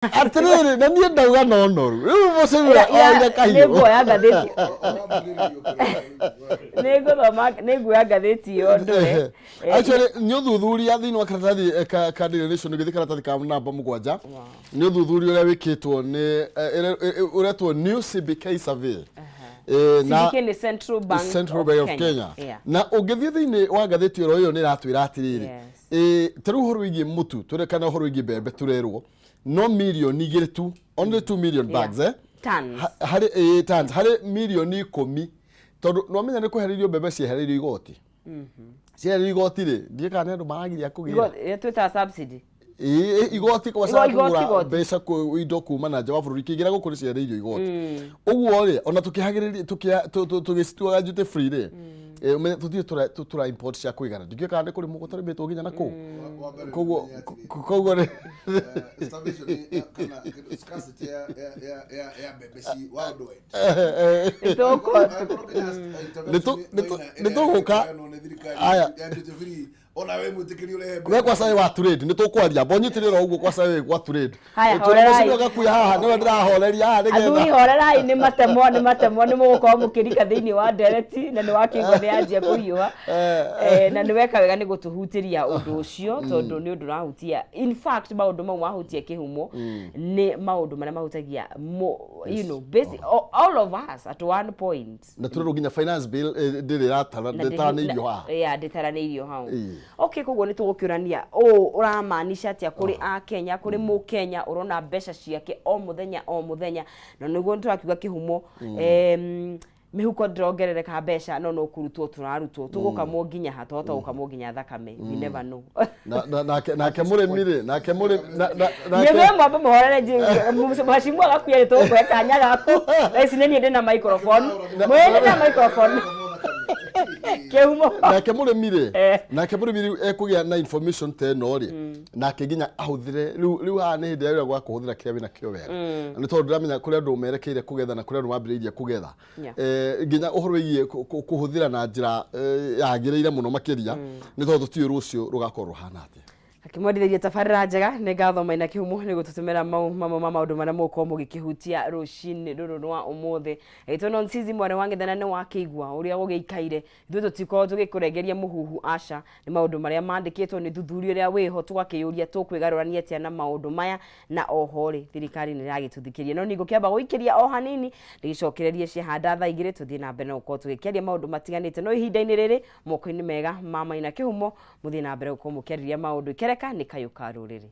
Atĩrĩrĩ, na niĩ ndauga no noru rĩu mũcĩmi oire kahiũ. Nĩ nguoya ngathĩti, nĩ ngũthoma, nĩ nguoya ngathĩti ĩyo ndore. Actually nĩ ũthuthuria thĩinĩ wa karatathi ka Daily Nation, gĩthiĩ karatathi ka namba 7, nĩ ũthuthuria ũrĩa wĩkĩtwo nĩ ũretwo New CBK Survey. Na CBK nĩ Central Bank Central Bank of Kenya. Na ũngĩthiĩ thĩinĩ wa ngathĩti ĩro ĩyo nĩ ĩratwĩra atĩrĩrĩ, ta rĩu ũhoro wĩgiĩ mũtu tũre kana ũhoro wĩgiĩ mbembe, tũrerwo no mirioni 2 tu, only 2 million bags Tons. Harĩ tons, harĩ mirioni 10, tondũ nĩwamenya nĩ kwehererio mbembe, ciehereirio igoti, ciehereirio igoti rĩ, ndiĩ kana nĩ andũ maragiria kũgĩra. Ĩrĩa twĩtaga subsidy. Ĩĩ, igoti kwa Igoti, kũgũra igoti. mbeca indo kuma na nja wa bũrũri kĩingĩra gũkũ nĩ ciehereirio igoti. Ũguo rĩ, ona tũkĩhagĩrĩria tũgĩcituaga duty free rĩ, ũmenye tũtirĩ tũra import cia kũigana. Ndingĩũĩ kana nĩ kũrĩmwo gũtarĩmĩtwo nginya na kũu. Wa mbere Koguo nĩ atĩrĩrĩ, koguo rĩ starvation kana kĩndũ scarcity ya mbembe ci worldwide. Nĩ Nĩ tũgũka. Aya. Ya duty free, ona we mwĩtĩkĩri ũrehe We kwa sai wa trade nĩ tũkwaria mbonyitĩrĩra ũguo kwa sai wa trade. Haya, Tũrĩ horerai. mũciĩ gakuya haha nĩwe ndĩrahoreria haha Athuri, nĩgetha horerai, nĩ matemo, nĩ matemo, nĩ mũgũkorwo mũkĩrika thĩinĩ wa ndereti na nĩ wakĩigua nĩ yanjia kũhiũha. Na nĩ weka wega nĩ gũtũhutĩria ũndũ ũcio, tondũ nĩ ũndũ ũrahutia, in fact maũndũ mau mahutia kĩhumo nĩ maũndũ marĩa mahutagia basic, all of us at one point. Na tũrerwo nginya finance bill ndĩrĩ ĩratara Na ndĩtaranĩirio haha. Yeah, ndĩtaranĩirio hau. Okay, koguo nĩ tũgũkĩũrania ũũ ũramaanisha atĩa kũrĩ a Kenya, kũrĩ mũkenya ũrona mbeca ciake o mũthenya o mũthenya, na nĩguo tũrakiuga kĩhumo, mĩhuko ndĩrongerereka mbeca, no no kũrutwo tũrarutwo, tũgũkamwo nginya ha tũhota gũkamwo nginya thakame, we never know. Nake mũrĩmi rĩ, nake mũrĩmi nake Nĩ mwambe mũhorere macimu agakuya, nĩ tũgũkũhe kanya gaku. Thaa ici nĩ niĩ ndĩna microphone, mwĩ ndĩna microphone, kĩhumo. Nake mũrĩmi rĩ, nake mũrĩmi rĩu ekũgĩa na information ta ĩno rĩ, nake nginya ahũthĩre rĩu haha nĩ hĩndĩ ya gwa kũhũthĩra kĩrĩa wĩna kĩo wega, na nĩ tondũ ndĩramenya kũrĩ andũ merekeire kũgetha na kũrĩ andũ mambĩrĩirie kũgetha. Nginya ũhoro wĩgiĩ kũhũthĩra na njĩra yagĩrĩire mũno makĩria, nĩ tondũ tũtiũĩ rũciũ rũgakorwo rũhana atĩa. Akĩmwendithĩria tabarĩra njega, nĩ ngatho Maina Kĩhumo nĩ gũtũtũmĩra mau mamwe ma maũndũ marĩa mũgũkorwo mũgĩkĩhutia rũcinĩ rũrũ rwa ũmũthĩ. Ĩtwo no Nsizi mwarĩ wa Ng'ethana, nĩ wakĩigua ũrĩa gũgĩikaire. Ithuĩ tũtikorwo tũgĩkũrengeria mũhuhu, aca, nĩ maũndũ marĩa mandĩkĩtwo nĩ thuthuria ũrĩa wĩho, tũgakĩyũria tũkwĩgarũrania atĩa na maũndũ maya, na oho rĩ, thirikari nĩ ĩragĩtũthikĩria. No niĩ ngũkĩamba gũikĩria o hanini ndĩgĩcokererie ciahanda thaa 2, tũthiĩ na mbere na gũkorwo tũgĩkĩaria maũndũ matiganĩte, no ihinda-inĩ rĩrĩ moko-inĩ mega ma Maina Kĩhumo, mũthiĩ na mbere gũkorwo mũkĩarĩria maũndũ ikereka nĩ kayũ ka rũrĩrĩ.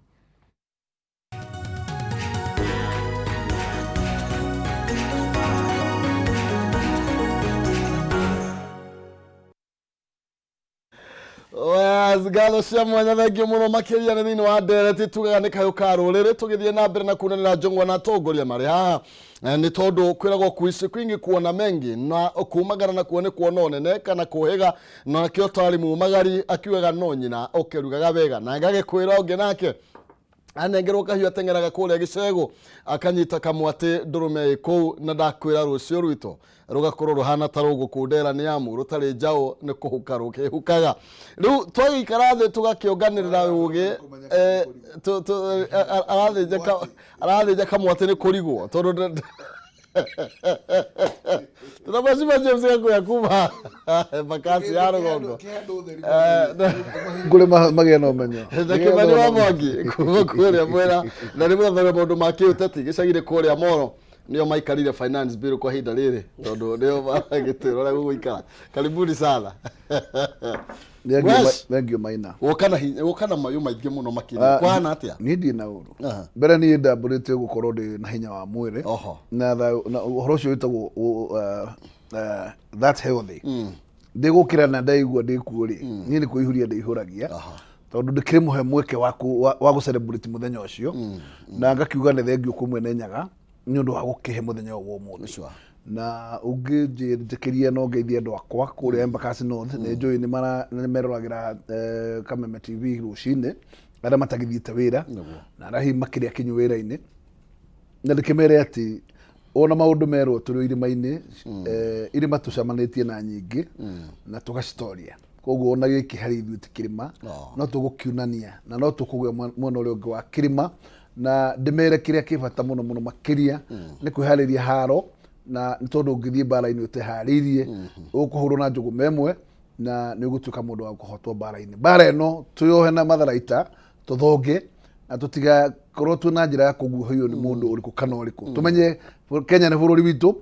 Yes, ngatho cia mwanya, thengiũ mũno makĩria. Nĩ thĩinĩ wa ndereti tugaga nĩ kayũ ka rũrĩrĩ, tũgĩthiĩ na mbere na kunanĩra njũng'wa na atongoria marĩ haha. Nĩ tondũ kwĩragwo kuishi kwingi kuona mengi, na kumagara nakuo nĩ kuona ũnene kana kũhĩga, nakĩo tarĩ mumagari akiugaga no nyina ũkĩrugaga wega, na ngagĩkwĩra ũngĩ nake anengerwo kahiũ ateng'eraga kũrĩa gĩcegũ akanyita kamwatĩ ndũrũme ĩ kũu, na ndakwĩra rũciũ rwitũ rũgakorwo rũhana ta rũgũkundera, nĩ amu rũtarĩ njaũ nĩ kũhuka rũkĩhukaga. Rĩu twagĩikara thĩ tũgakĩonganĩrĩra ũgĩ, arathĩnja kamwatĩ nĩ kũrigwo, tondũ tũnamacima James gakuya kuma Embakasi ya rũgongo. Ngũrĩ magĩe na ũmenyo. Na Kĩmani wa Mwangi kuma kũrĩa mwena, na nĩ mũrathoria maũndũ ma kĩũteti gĩcagi-inĩ kũrĩa Moro, nĩo maikarire finance bill kwa ihinda rĩrĩ, tondũ nĩo maragĩtwĩra ũrĩa gũgũikara. Karibuni sana. Wes. Thengiũ Maina. Woka na hinya, woka na mayũ maingĩ mũno makĩria. Kũhana atĩa? Niĩ ndirĩ na ũru. Mbere niĩ ndambũrĩte gũkorwo ndĩ na hinya wa mwĩrĩ na thayũ, na ũhoro ũcio wĩtagwo that healthy. Ndĩgũkĩra na ndaigua ndĩkuo rĩ, niĩ nĩ kwĩihũria ndĩihũragia, tondũ ndĩkĩrĩ mũhe mweke wa gũ celebrate mũthenya ũcio, na ngakiuga nĩ thengiũ kwĩ Mwene Nyaga nĩ ũndũ wa gũkĩhe mũthenya ũyũ wa ũmũthĩ. Na ũngĩnjĩtĩkĩria no ngeithie andũ akwa kũrĩa Embakasi North, nĩ njũĩ nĩ meroragĩra Kameme TV rũcinĩ, arĩa matagĩthiĩte wĩra na arĩa hihi makĩrĩ akinyu wĩra-inĩ, na ndĩkĩmere atĩ ona maũndũ merwo tũrĩ o irĩma-inĩ, irĩma tũcamanĩtie na nyingĩ na tũgacitoria, koguo ona gĩkĩ harĩ ithuĩ ti kĩrĩma. No tũgũkiunania na no tũkũgĩa mwena ũrĩa ũngĩ wa kĩrĩma. Na ndĩmere kĩrĩa kĩ bata mũno mũno makĩria nĩ kwĩharĩria haro, na nĩ tondũ ũngĩthiĩ mbara-inĩ ũteharĩirie, ũkũhũrwo na njũgũma ĩmwe na nĩ ũgũtuĩka mũndũ wa kũhotwo mbara-inĩ. Mbara ĩno twĩyohe na matharaita, tũthonge na tũtigakorwo twĩ na njĩra ya kũguohio nĩ mũndũ ũrĩkũ kana ũrĩkũ. Tũmenye Kenya nĩ bũrũri witũ,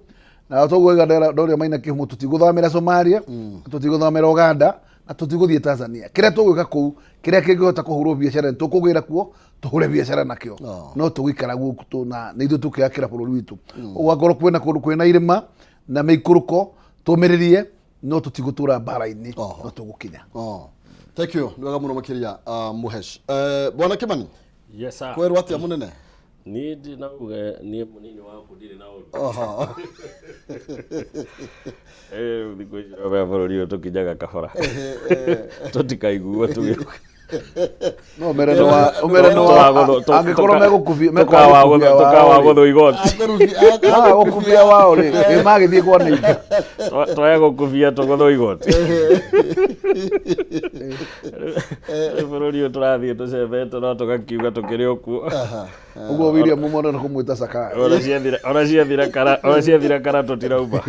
na toguo ndoria Maina Kĩhumo, tũtigũthamĩra Somalia, tũtigũthamĩra Uganda na tũtigũthiĩ Tanzania. Kĩrĩa tũgwĩka kũu, kĩrĩa kĩngĩhota kũhũrwo biacara, nĩ tũkũgĩra kuo tũhũre biacara nakĩo, no tũgũikara gũkũ na nĩ ithuĩ tũkĩakĩra bũrũri witũ. Ũguo angorwo kwĩna kũndũ kwĩna irĩma na mĩikũrũko, tũmĩrĩrie, no tũtigũtũra mbara-inĩ, no tũgũkinya. Oh. Thank you. Nĩ wega mũno makĩria, Muhesh. Bwana Kimani, Yes, sir. kwerwo atĩa mũnene? Niĩ ndĩ na uge niĩ mũnini waku ndirĩ na ũru. Thikũ ici no bũrũri ũyũ tũkinyaga kahora. Tũtikaiguo tũgĩũka. No ũmere nĩ wa ũmere nĩ wa angĩkorwo megũkubia mekwaga Tũkawagũthwo igoti. Maga gũkubia wao rĩ, ĩ magĩthiĩ kwa nĩingĩ. Twaya gũkubia tũgũthwo igoti. Rĩu bũrũri ũyũ tũrathiĩ tũcembete no tũgakiuga tũkĩrĩ o kuo. Ũguo William Mũmondo nĩ kũmwĩta Zakayo. Ona ciathira kana tũtirauma.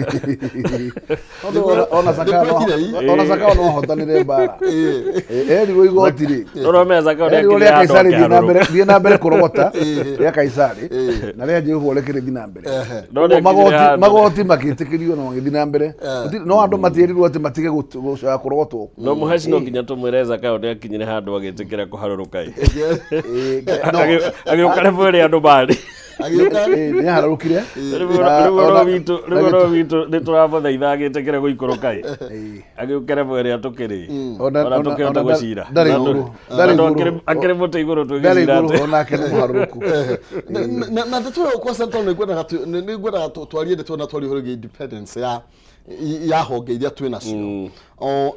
Tondũ ona Zakayo ona Zakayo no ahotanire mbara. Erirwo igoti rĩ. Ũromea Zakayo Erirwo nĩakinyire rĩa handũ Kaisari thiĩ na mbere akĩharũrũka. thiĩ na mbere kũrogota rĩa Kaisari na rĩa Jehova ũreke rĩthiĩ na mbere. No Ũguo nĩakinyire magoti handũ. Magoti magĩtĩkĩrio na magĩthiĩ na mbere. No andũ matierirwo atĩ matige gũcoka kũrogotwo. No Mũheci, no nginya tũmwĩre Zakayo nĩakinyire handũ agĩtĩkĩra kũharũrũka ĩ. No Agĩũka level ĩrĩa andũ marĩ. Agĩũka. Nĩ aharũrũkire. Rĩu Na rĩu rĩu no witũ nĩ tũramũthaitha agĩtĩkĩre gũikũrũka ĩ. Agĩũke level ĩrĩa tũkĩrĩ. Ona tũkĩhota gũcira. Ndarĩ igũrũ. Ndarĩ Tondũ igũrũ. Akĩrĩ mũtĩ igũrũ Ndarĩ tũgĩcira igũrũ atĩ. Onake nĩ mũharũrũku. Na ndeto ĩyo kwa Central nĩ ngwendaga twarie ndeto na twarie ũhoro wĩgiĩ independence ya honge iria twĩ nacio. O,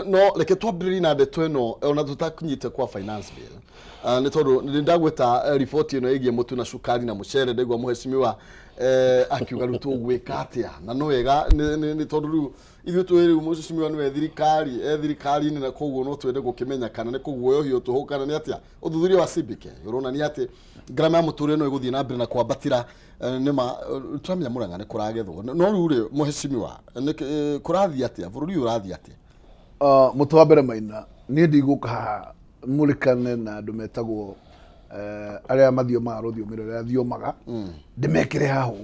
no reke twambĩrĩrie na ndeto ĩno ona tũtakinyĩte kwa finance bill. Nĩ tondũ nĩ ndagwĩta riboti ĩno ĩgiĩ mũtu na cukari na mũcere, ndaigua mũhecimiwa akiuga rĩu tũgwĩka atĩa, na no wega nĩ tondũ rĩu ithuĩ twĩ rĩu mũhecimiwa nĩwe thirikari e thirikari-inĩ, na koguo no twende gũkĩmenya kana nĩ kũguoyohio tũhũ kana nĩ atĩa. Ũthuthuria wa CBK ũronania atĩ ngarama ya mũtũrĩre no ĩgũthiĩ na mbere na kwambatĩra. Nĩma tũramenya Mũrang'a nĩ kũragethwo, no rĩu rĩ, mũhecimiwa, kũrathiĩ atĩa? Bũrũri ũyũ ũrathiĩ atĩa? Mũtĩ wa mbere, Maina, niĩ ndigũka haha mũrĩkane na andũ metagwo arĩa mathiomaga rũthiomi rũrĩa thiomaga, ndĩmekĩre hahũ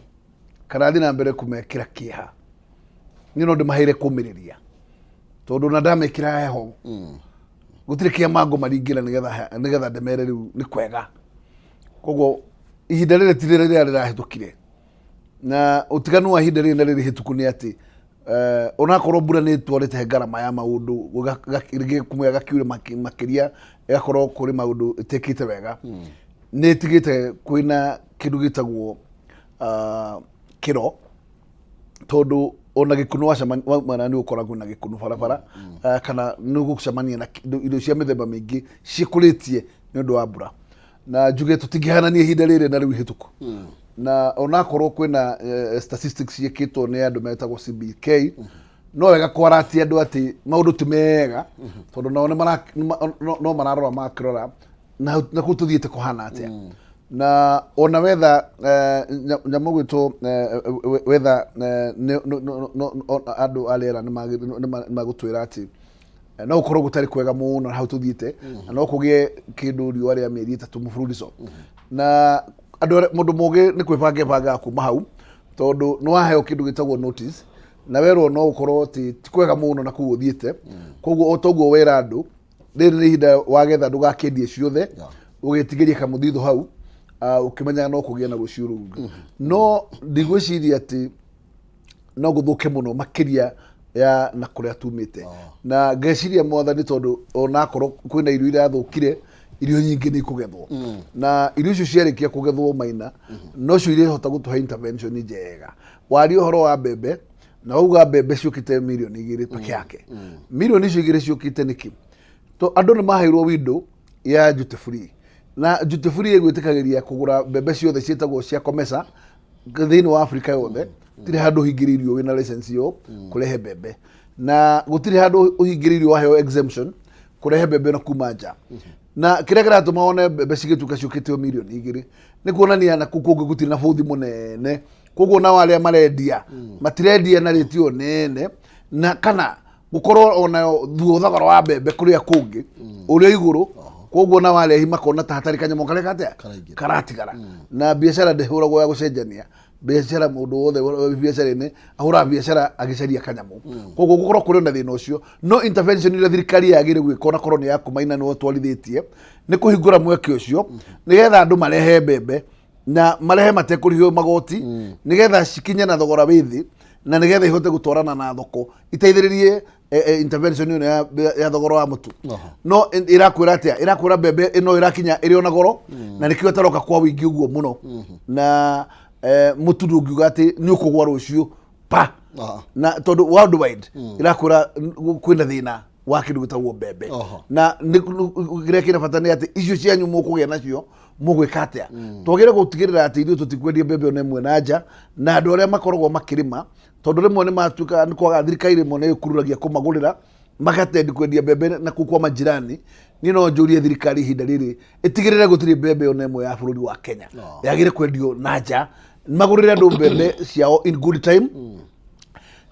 kana thiĩ na mbere kũmekĩra kĩeha. Niĩ no ndĩmaheire kũmĩrĩria, tondũ na ndamekĩra heho gũtirĩ kĩama ngũmaringĩra nĩgetha ndĩmere rĩu nĩ kwega. Koguo ihinda rĩrĩ ti rĩrĩa rĩrahĩtũkire, na ũtiganu wa ihinda rĩrĩ na rĩrĩ hĩtũku nĩ atĩ onakorwo mbura nĩ ĩtwarĩte ngarama ya maũndũ rĩngĩ kumwe gakiure makĩria, ĩgakorwo kũrĩ maũndũ ĩtekĩte wega, nĩ ĩtigĩte kwĩna kĩndũ gĩtagwo kĩro, tondũ ona gĩkunũ waumana nĩ ũkoragwo na gĩkunũ barabara, kana nĩ ũgũcemania na indo cia mĩthemba mĩingĩ ciĩkũrĩtie nĩ ũndũ wa mbura. Na njuge tũtingĩhanania ihinda rĩrĩ na rĩu ihĩtũku, na onakorwo kwĩna statistics ciĩkĩtwo nĩ andũ metagwo CBK, no wega kwaratia andũ atĩ maũndũ ti mega, tondũ nao nĩ no mararora makĩrora na kũu tũthiĩte kũhana atĩa. Na ona wetha nyamũ gwĩtwo wetha, andũ a rĩera nĩ magũtwĩra atĩ no gũkorwo gũtarĩ kwega mũno hau tũthiĩte, na no kũgĩe kĩndũ riũa rĩa mĩeri 3 mũbũrũrico. Na andũ mũndũ mũgĩ nĩ kwĩbanga ĩbangaga kuma hau, tondũ nĩ waheo kĩndũ gĩtagwo notice na werwo no ũkorwo atĩ ti kwega mũno na kũu ũthiĩte. Koguo o toguo wera andũ, rĩrĩ nĩ ihinda wagetha, ndũgakĩendie ciothe, ũgĩtigĩria kamũthithũ hau, ũkĩmenyaga no kũgĩe na rũciũ rũngĩ. No ndigwĩciria atĩ no gũthũke mũno makĩria ya na kũrĩa tumĩte, na ngeciria Mwathani, tondũ onakorwo kwĩna irio irathũkire, irio nyingĩ nĩ ikũgethwo, na irio icio ciarĩkia kũgethwo, Maina, nocio irĩhota gũtũhe intervention njega. Waria ũhoro wa mbembe na wauga mbembe ciũkĩte mirioni 2 peke yake, mirioni icio igĩrĩ ciũkĩte nĩkĩ? To andũ nĩ maheirwo window ya duty free, na duty free ĩgwĩtĩkagĩria kũgũra mbembe ciothe ciĩtagwo cia COMESA thĩinĩ wa Afrika yothe. Gũtirĩ handũ ũhingĩrĩirio wĩna license ĩyo kũrehe mbembe, na gũtirĩ handũ ũhingĩrĩirio waheo exemption kũrehe mbembe na kuma nja. Na kĩrĩa kĩratũma wone mbembe cigĩtuĩka ciũkĩte o 2 mirioni nĩ kuonania na kũu kũngĩ gũtirĩ na bũthi mũnene, koguo nao arĩa marendia matirendia na rĩti ĩyo nene, na kana gũkorwo onayo thuo thogora wa mbembe kũrĩa kũngĩ ũrĩa igũrũ, koguo nao arehi makona ta hatarĩ kanyamũ karĩa katea Karaingĩra. Karatigara. Na biacara ndĩhũragwo ya gũcenjania biacara. Mũndũ wothe wa biacara-inĩ ahũraga biacara agĩcaria kanyamũ, koguo gũkorwo kũrĩ na thĩna ũcio. No intervention ĩrĩa thirikari yagĩrĩire gwĩka, ona korwo nĩ ya kumaina nĩwe ũtwarithĩtie, nĩ kũhingũra mweke ũcio nĩgetha andũ marehe mbembe na marehe matekũrĩhio magoti, nĩgetha cikinye na thogora wĩ thĩ, na nĩgetha ihote gũtwarana na thoko, iteithĩrĩrie intervention ĩno ya thogora wa mũtu. No ĩrakwĩra atĩa? Ĩrakwĩra mbembe ĩno ĩrakinya ĩrĩ ona goro, na nĩkĩo ĩtaroka kwa wĩingĩ ũguo mũno. Na mũtu ndũngiuga atĩ nĩ ũkũgwa rũciũ pa, na tondũ worldwide ĩrakwĩra kwĩna thĩna wa kĩndũ gĩtagwo mbembe. Na kĩrĩa kĩna bata nĩ atĩ icio cianyu mũkũgĩa nacio mũgwĩka atĩa? Twagĩrĩire gũtigĩrĩra atĩ ithuĩ tũtikwendia mbembe ona ĩmwe na nja, na andũ arĩa makoragwo makĩrĩma, tondũ rĩmwe nĩ matuĩkaga nĩ kwaga thirikari, rĩmwe nĩ ĩkururagia kũmagũrĩra, magatendi kwendia mbembe na kũu kwa majirani. Niĩ no njũrie thirikari ihinda rĩrĩ ĩtigĩrĩre gũtirĩ mbembe ona ĩmwe ya bũrũri wa Kenya yagĩrĩire kwendio na nja. Magũrĩre andũ mbembe ciao in good time,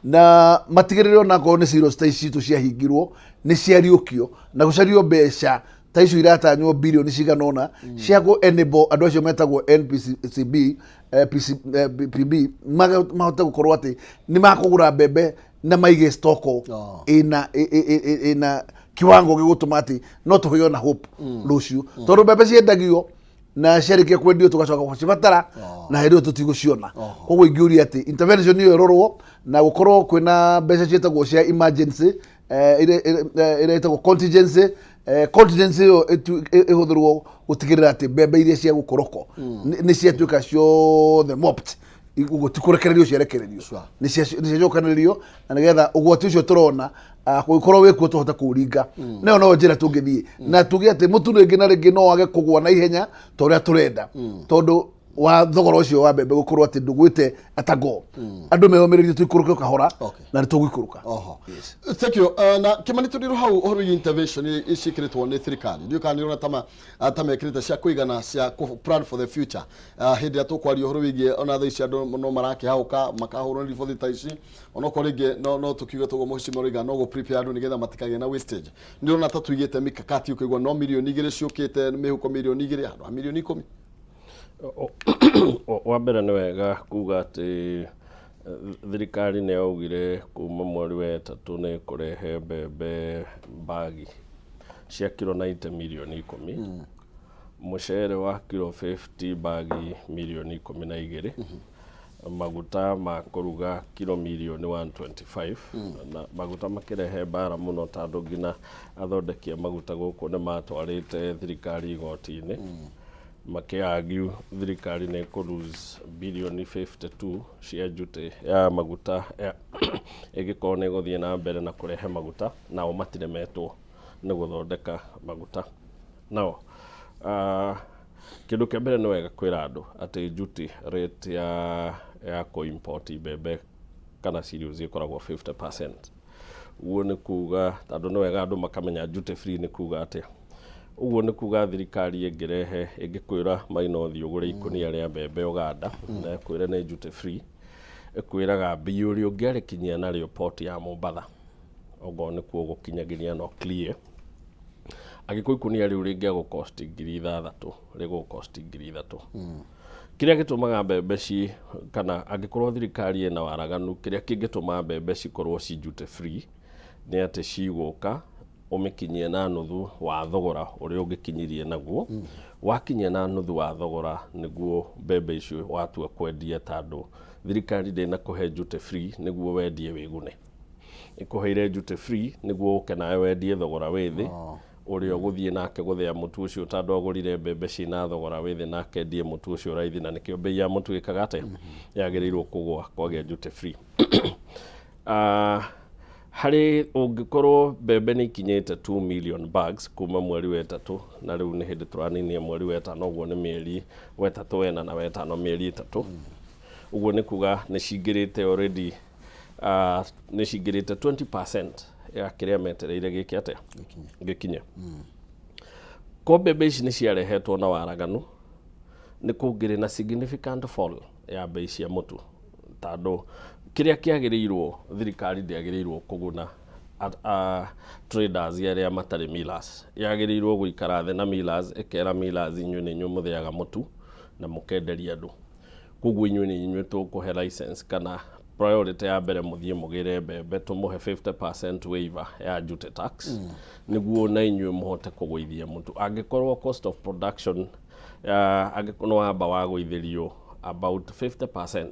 na matigĩrĩre ona akorwo nĩ silos ta ici citũ ciahingirwo nĩ ciariũkio, na gũcario mbeca ta icio iratanywo birioni cigana ũna cia kũ enable andũ acio metagwo NPCB, PC, PB mahote gũkorwo atĩ nĩ makũgũra mbembe na maige stoko ĩna kiwango gĩgũtũma atĩ no tũheo na hope rũciũ, tondũ mbembe ciendagio na ciarĩkia kwendio tũgacoka gũcibatara na hĩndĩ ĩyo tũtigũciona. Koguo ingĩũria atĩ intervention ĩyo ĩrorwo na gũkorwo kwĩna mbeca ciĩtagwo cia emergency, ĩrĩa ĩtagwo contingency. Contingency ĩyo ĩhũthĩrwo gũtigĩrĩra atĩ mbembe iria cia gũkoroko nĩ ciatuĩka ciothe mopped, ũguo ti kũrekererio ciarekererio, nĩ ciacokanĩrĩrio, na nĩgetha ũgwati ũcio tũrona kũngĩkorwo wĩkuo tũhote kũũringa. Nayo no njĩra tũngĩthiĩ na tuge atĩ mũtu rĩngĩ na rĩngĩ no wage kũgwa na ihenya ta ũrĩa tũrenda, tondũ wa thogora ũcio wa mbembe gũkorwo atĩ ndũgwĩte atago, andũ meyũmĩrĩrie tũikũrũke o kahora na nĩ tũgũikũrũka. Thank you. Na Kimani, tũrĩ hau ũhoro wĩgiĩ intervention ciĩkĩrĩtwo nĩ thirikari, ndiũĩ kana nĩ ũrona ta mekĩrĩte cia kũigana cia plan for the future. Hĩndĩ ĩrĩa tũkwaria ũhoro wĩgiĩ ona thaa ici andũ no marakĩhaũka makahũrwo nĩ riboti ta ici, onokorwo rĩngĩ no tũkiuge tũguo mheshimiwa roiga no gũ prepare andũ nĩgetha matikagĩe na wastage, nĩ ũrona ta tũigĩte mikakati ũkaigua no 2 mirioni ciũkĩte, mĩhuko 2 mirioni handũ ha 10 mirioni? Wa mbere nĩ wega kuga atĩ thirikari nĩ yaugire kuma mweri wa ĩtatũ nĩ ĩkũrehe mbembe mbagi cia kiro 90 10 mirioni, mũcere wa kiro 50 mbagi 12 mirioni, maguta ma kũruga kiro 125 mirioni. Na maguta makĩrehe mbara mũno, tondũ nginya athondeki a maguta gũkũ nĩ matwarĩte thirikari igoti-inĩ makĩ-argue thirikari nĩ ĩkũ lose birioni 52 cia duty ya maguta ĩngĩkorwo nĩ ĩgũthiĩ na mbere na kũrehe maguta, nao matiremetwo nĩ gũthondeka maguta nao. Kĩndũ kĩa mbere nĩ wega kwĩra andũ atĩ duty rate ya kũ import mbembe kana cereals ĩkoragwo 50%. Ũguo nĩ kuga, tondũ nĩ wega andũ makamenya duty free nĩ kuga atĩa, ũguo nĩ kuga thirikari ĩngĩrehe ĩngĩkwĩra maina ũthiĩ ũgũre ikũnia rĩa mbembe Uganda na ĩkwĩre nĩ duty free, ĩkwĩraga mbia ũrĩa ũngĩarĩkinyia narĩo port ya Mombatha, okorwo nĩkuo ũgũkinyagĩria no clear, angĩkorwo ikũnia rĩu rĩngĩagũ cost 6,000, rĩgũgũ cost 3,000. Kĩrĩa gĩtũmaga mbembe ci kana angĩkorwo thirikari ĩna waraganu, kĩrĩa kĩngĩtũma mbembe cikorwo ci duty free nĩ atĩ cigũka ũmĩkinyie na nuthu wa thogora ũrĩa ũngĩkinyirie naguo. Wakinyia na nuthu wa thogora nĩguo mbembe icio watua kwendia, tondũ thirikari ndĩnakũhe duty free nĩguo wendie wĩgune, ĩkũheire duty free nĩguo ũke nawe wendie thogora wĩ thĩ, ũrĩa ũgũthiĩ nake gũthĩa mũtu ũcio, tondũ agũrire mbembe ciĩna thogora wĩ thĩ na akendie mũtu ũcio raithi, na nĩkĩo mbei ya mũtu ĩkaga atĩa, yagĩrĩirwo kũgũa kwagĩa duty free. Harĩ ũngĩkorwo mbembe nĩ ikinyĩte 2 million bags kuma mweri wa ĩtatũ, na rĩu nĩ hĩndĩ tũraninia mweri wa ĩtano, ũguo nĩ mĩeri wetatũ, wena na wetano, mĩeri 3, ũguo nĩ kuga nĩ cingĩrĩte already, nĩ cingĩrĩte 20% ya kĩrĩa metereire gĩke atĩa, gĩkinye. Ko mbembe ici nĩ ciarehetwo na waraganu, nĩ kũngĩrĩ na significant fall ya mbei cia mũtu, tondũ kĩrĩa kĩagĩrĩirwo thirikari ndĩagĩrĩirwo kũguna traders arĩa matarĩ millers. Yagĩrĩirwo gũikara thĩ na millers, ĩkera millers, inyuĩ nĩ inyuĩ mũthĩaga mũtu na mũkenderia andũ, koguo inyuĩ nĩ inyuĩ tũkũhe license kana priority ya mbere mũthiĩ mũgĩre mbembe, tũmũhe 50% waiver ya duty tax nĩguo na inyuĩ mũhote kũgũithia mũtu. Angĩkorwo cost of production angĩkorwo nĩ wamba wagũithĩrio about 50%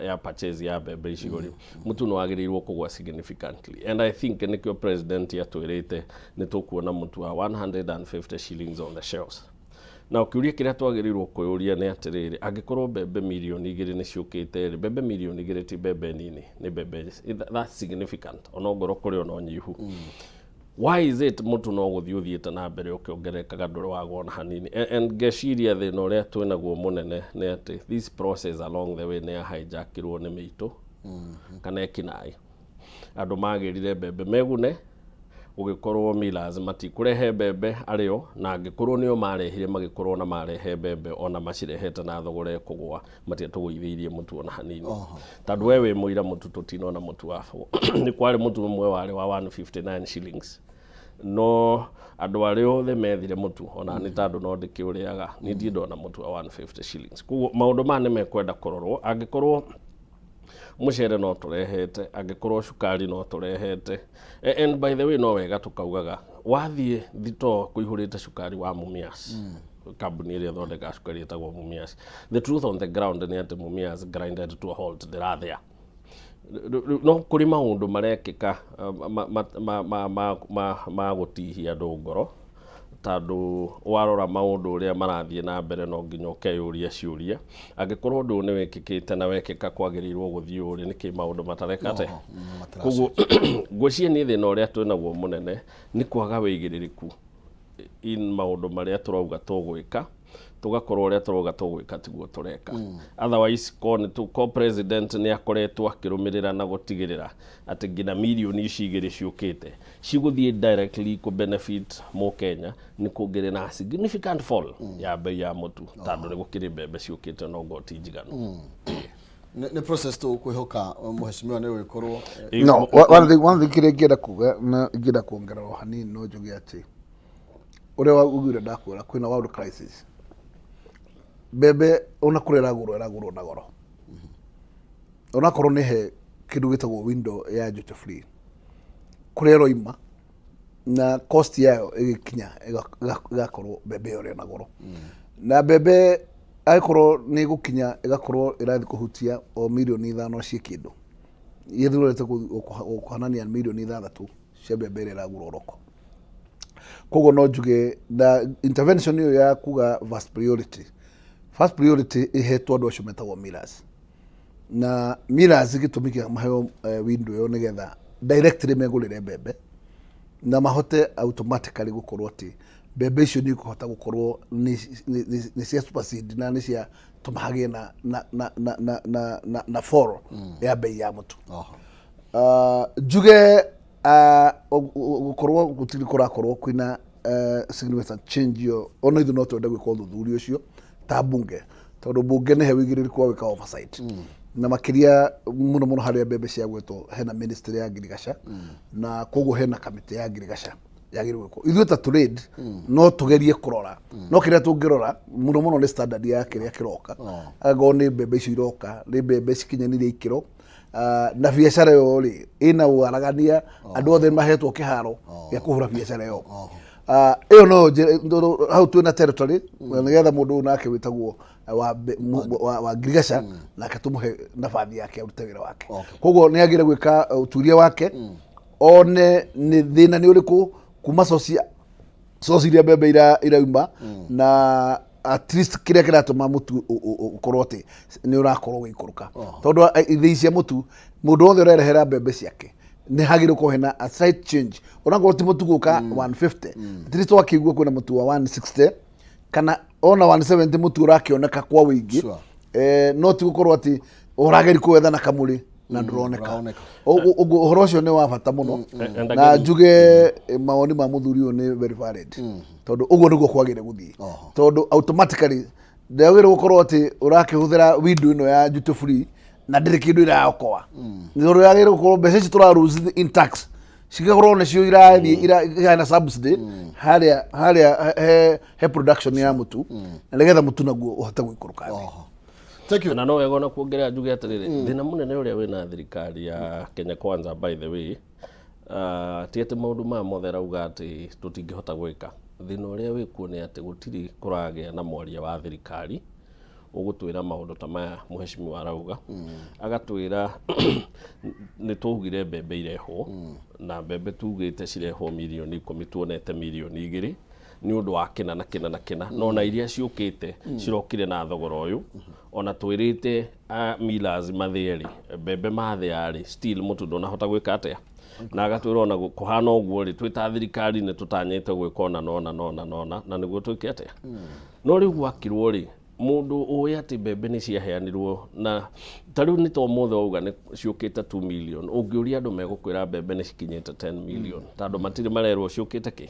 ya purchase ya mbembe icio rĩ, mũtu nĩ wagĩrĩirwo kũgwa significantly, and I think nĩkĩo president atwĩrĩte nĩ tũkuona mũtu wa 150 shillings on the shelves. Na kĩũria kĩrĩa twagĩrĩirwo kwĩyũria nĩ atĩrĩrĩ, angĩkorwo mbembe 2 mirioni nĩ ciũkĩte rĩ, mbembe 2 mirioni ti mbembe nini, nĩ mbembe, that's significant, ona ongorwo kũrĩ ona ũnyihu. Why is it mũtu no gũthiĩ ũthiĩte na mbere ũkĩongererekaga, ndũrĩ wagwa ona hanini? And ngeciria thĩna ũrĩa twĩnaguo mũnene nĩ atĩ this process along the way nĩ ya hijackirwo nĩ mĩitũ kana ekinaĩ. Andũ magĩrire mbembe megune, gũgĩkorwo millers matikũrehe mbembe arĩo, na angĩkorwo nĩo marehire, magĩkorwo na marehe mbembe ona macirehete na thogora ĩkũgũa, matiatũgũithĩirie mũtu ona hanini, tondũ we wĩ mũira mũtu tũtinona mũtu wa nĩ kwarĩ mũtu ũmwe warĩ wa 159 shillings, no andũ arĩa othe methire mũtu, ona nĩ tondũ no ndĩkĩũrĩaga, niĩ ndirĩ ndona mũtu wa 150 shillings. Koguo maũndũ maya nĩ mekwenda kũrorwo. Angĩkorwo mũcere no tũrehete, angĩkorwo cukari no tũrehete. And by the way, no wega tũkaugaga wathiĩ thitoo kũihũrĩte cukari wa Mumias, kambuni ĩrĩa ĩthondekaga cukari ĩtagwo Mumias. The truth on the ground nĩ atĩ Mumias grinded to a halt, ndĩrathĩa. No kũrĩ maũndũ marekĩka ma gũtihia andũ ngoro, tondũ warora maũndũ ũrĩa marathiĩ na mbere, no nginya ũkeyũria ciũria. Angĩkorwo ũndũ ũyũ nĩ wĩkĩkĩte na wekĩka kwagĩrĩirwo gũthiĩ ũrĩ, nĩkĩ maũndũ matarekate? Koguo ngwĩciria niĩ thĩna ũrĩa twĩnaguo mũnene nĩ kwaga wĩigĩrĩrĩku in maũndũ marĩa tũrauga tũgwĩka, tũgakorwo ũrĩa tũrauga tũgwĩka tiguo tũreka. Otherwise ko nĩ ko president nĩ akoretwo akĩrũmĩrĩra na gũtigĩrĩra atĩ nginya 2 mirioni ici ciũkĩte cigũthiĩ directly kũ benefit mũkenya, nĩ kũngĩrĩ na significant fall ya bei ya mũtu, tondũ nĩ gũkĩrĩ mbembe ciũkĩte no ngo ti njiganu. Nĩ process tũkwĩhoka, mheshimiwa, nĩ gũgĩkorwo No one thing kĩrĩa ingĩenda kuga na ingĩenda kuongerera o hanini, no njuge atĩ ũrĩa waugire, ndakwĩra kwĩna world crisis, mbembe ona kũrĩa ĩragũrwo, ĩragũrwo na goro, onakorwo nĩ he kĩndũ gĩtagwo window ya duty free, kũrĩa ĩroima na cost yayo ĩgĩkinya ĩgakorwo mbembe ĩyo ĩrĩ na goro, na mbembe angĩkorwo nĩ ĩgũkinya ĩgakorwo ĩrathiĩ kũhutia o 5 mirioni ciĩ kĩndũ gĩthurĩte kũhanania 6 mirioni cia mbembe ĩrĩa ĩragũrwo roko. Koguo no njuge na intervention ĩyo ya kuga first priority, first priority ĩhetwo andũ acio metagwo millers, na millers gĩtũmi kĩa maheo window ĩyo nĩgetha directly megũrĩre mbembe na mahote automatically gũkorwo atĩ mbembe icio nĩ ikũhota gũkorwo nĩ cia supersede na nĩ cia tũma hagĩe na fall ya bei ya mũtu. Njuge gũkorwo gũtirĩ kũrakorwo kwĩna significant change ĩyo, ona ithuĩ no twende gwĩka ũthuthuria ũcio ta bunge, tondũ bunge nĩ he wĩigĩrĩrĩku wa gwĩka oversight, na makĩria mũno mũno harĩa mbembe ciagwetwo hena ministry ya ngirigaca, na koguo hena kamĩtĩ ya ngirigaca yagĩrĩirwo gwĩkwo. Ithuĩ ta trade no tũgerie kũrora, no kĩrĩa tũngĩrora mũno mũno nĩ standard ya kĩrĩa kĩroka. Angĩkorwo nĩ mbembe icio iroka nĩ mbembe cikinyanĩire ikĩro, na biacara ĩyo rĩ ĩna waragania, andũ othe mahetwo kĩharo gĩa kũhũra biacara ĩyo. Ĩyo no hau twĩna territory na nĩgetha mũndũ ũyũ nake wĩtagwo wa ngirigaca nake tũmũhe nabathi yake arute wĩra wake. Koguo nĩ agĩrĩire gwĩka ũtuĩria wake, one nĩ thĩna nĩ ũrĩkũ kuma source source iria mbembe irauma, na at least kĩrĩa kĩratũma mũtu ũkorwo atĩ nĩ ũrakorwo ũgĩikũrũka, tondũ ithĩi cia mũtu, mũndũ wothe ũrerehera mbembe ciake nĩ hagĩrĩire gũkorwo hena a slight change, onakorwo ti mũtu gũka 150, at least wakĩigua kwĩna mũtu wa 160 kana ona 170, mũtu ũrakĩoneka kwa wĩingĩ. No ti gũkorwo atĩ ũrageri kwetha na kamũrĩ. Na ndũroneka. Ndũroneka. Ũguo ũhoro ũcio nĩ wa bata mũno. And Na again- njuge mawoni ma mũthuri ũyũ nĩ very valid, tondũ ũguo nĩguo kwagĩrĩire gũthiĩ, tondũ automatically ndagĩrĩire gũkorwo atĩ ũrakĩhũthĩra window ĩno ya duty free na ndĩrĩ kĩndũ ĩraokoa, nĩ tondũ yagĩrĩire gũkorwo mbeca ici tũra lose in tax cigakorwo nĩcio irathiĩ ihana subsidy harĩa he production ya mũtu, na nĩgetha mũtu naguo ũhote gũikũrũka thĩ. Thank you. Na no wega ona kuongerera njuge atĩrĩrĩ, thĩna mũnene ũrĩa wĩna thirikari ya Kenya Kwanza, by the way, ti atĩ maũndũ maya mothe arauga atĩ tũtingĩhota gwĩka. Thĩna ũrĩa wĩkuo nĩ atĩ gũtirĩ kũragĩa na mwaria wa thirikari ũgũtwĩra maũndũ ta maya mũhecimiwa arauga, agatwĩra nĩ twaugire mbembe irehwo, na mbembe tugĩte cirehwo mirioni 10, tuonete mirioni 2 nĩ ũndũ wa kĩna na kĩna na kĩna, no na iria ciũkĩte cirokire na thogora ũyũ. Ona twĩrĩte millers mathĩe rĩ, mbembe mathĩa rĩ, still mũtu ndũnahota gwĩka atĩa. Na agatwĩra ona kũhana ũguo rĩ, twĩ ta thirikari nĩ tũtanyĩte gwĩka ona nona nona nona na nĩguo twĩke atĩa. No rĩu gwakirwo rĩ, mũndũ ũĩ atĩ mbembe nĩ ciaheanirwo, na ta rĩu nĩ ta ũmũthĩ wauga nĩ ciũkĩte 2 million, ũngĩũria andũ megũkwĩra mbembe nĩ cikinyĩte 10 million, tondũ matirĩ marerwo ciũkĩte kĩ.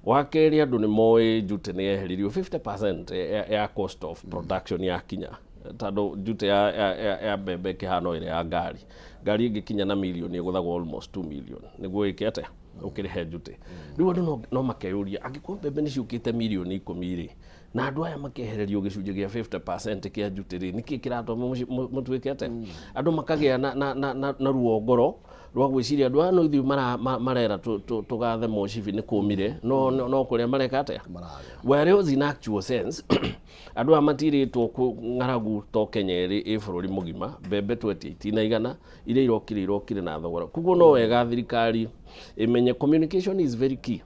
Wa kerĩ, andũ nĩ moĩ duty nĩ yeheririo 50% ya cost of production yakinya, tondũ duty ya mbembe ĩkĩhana ĩrĩa ya ngari. Ngari ĩngĩkinya na mirioni ĩgũthagwo almost 2 million nĩguo ĩke atĩa, ũkĩrĩhe duty. Rĩu andũ no makeyũria, angĩkorwo mbembe nĩ ciũkĩte mirioni 10 rĩ, na andũ aya makehererio gĩcunjĩ gĩa 50% kĩa duty rĩ, nĩkĩ kĩratũma mũtuĩke atĩa? Andũ makagĩa na ruo ngoro rwa gwĩciria andũ aya no ithuĩ marera tũgathe mũcibi nĩ kũmire, no kũrĩa mareka atĩa. Whereas in actual sense andũ aya matirĩtwo ng'aragu to Kenya ĩrĩ ĩ bũrũri mũgima. Mbembe twetia itinaigana, iria irokire na thogora. Koguo no wega thirikari ĩmenye communication is very key.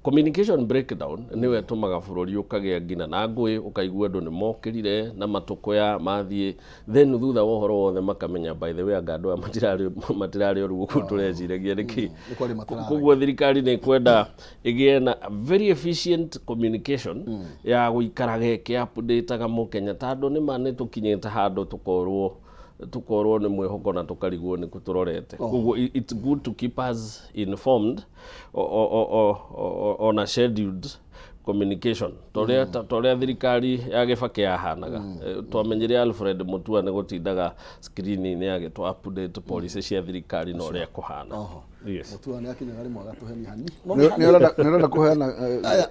Communication breakdown nĩyo ĩtũmaga bũrũri ũkagĩa nginya na ngũĩ, ũkaigua andũ nĩ mokĩrire na matũkũya mathiĩ, then thutha wa ũhoro wothe makamenya, by the way, anga andũ aya matirarĩ oru ũguo tũreciragia nĩkĩ. Nĩ kwarĩ matiraragia. Koguo thirikari nĩ ĩkwenda ĩgĩe na very efficient communication ya gũikaraga ĩkĩ updateaga mũkenya, tondũ nĩma nĩ tũkinyĩte handũ tũkorwo nĩ mwĩhoko na tũkarigwo nĩ kũ tũrorete. Koguo it's good to keep us informed on a scheduled communication, torĩa thirikari ya Gĩbakĩ yahanaga. Twamenyire Alfred Mutua nĩ gũtindaga screen-inĩ agĩtũ update policy cia thirikari na ũrĩa kũhana. Yes. Mutua nĩ akinyaga rĩmwe agatũhenia hani. Nĩ ũrenda kũheana Aya,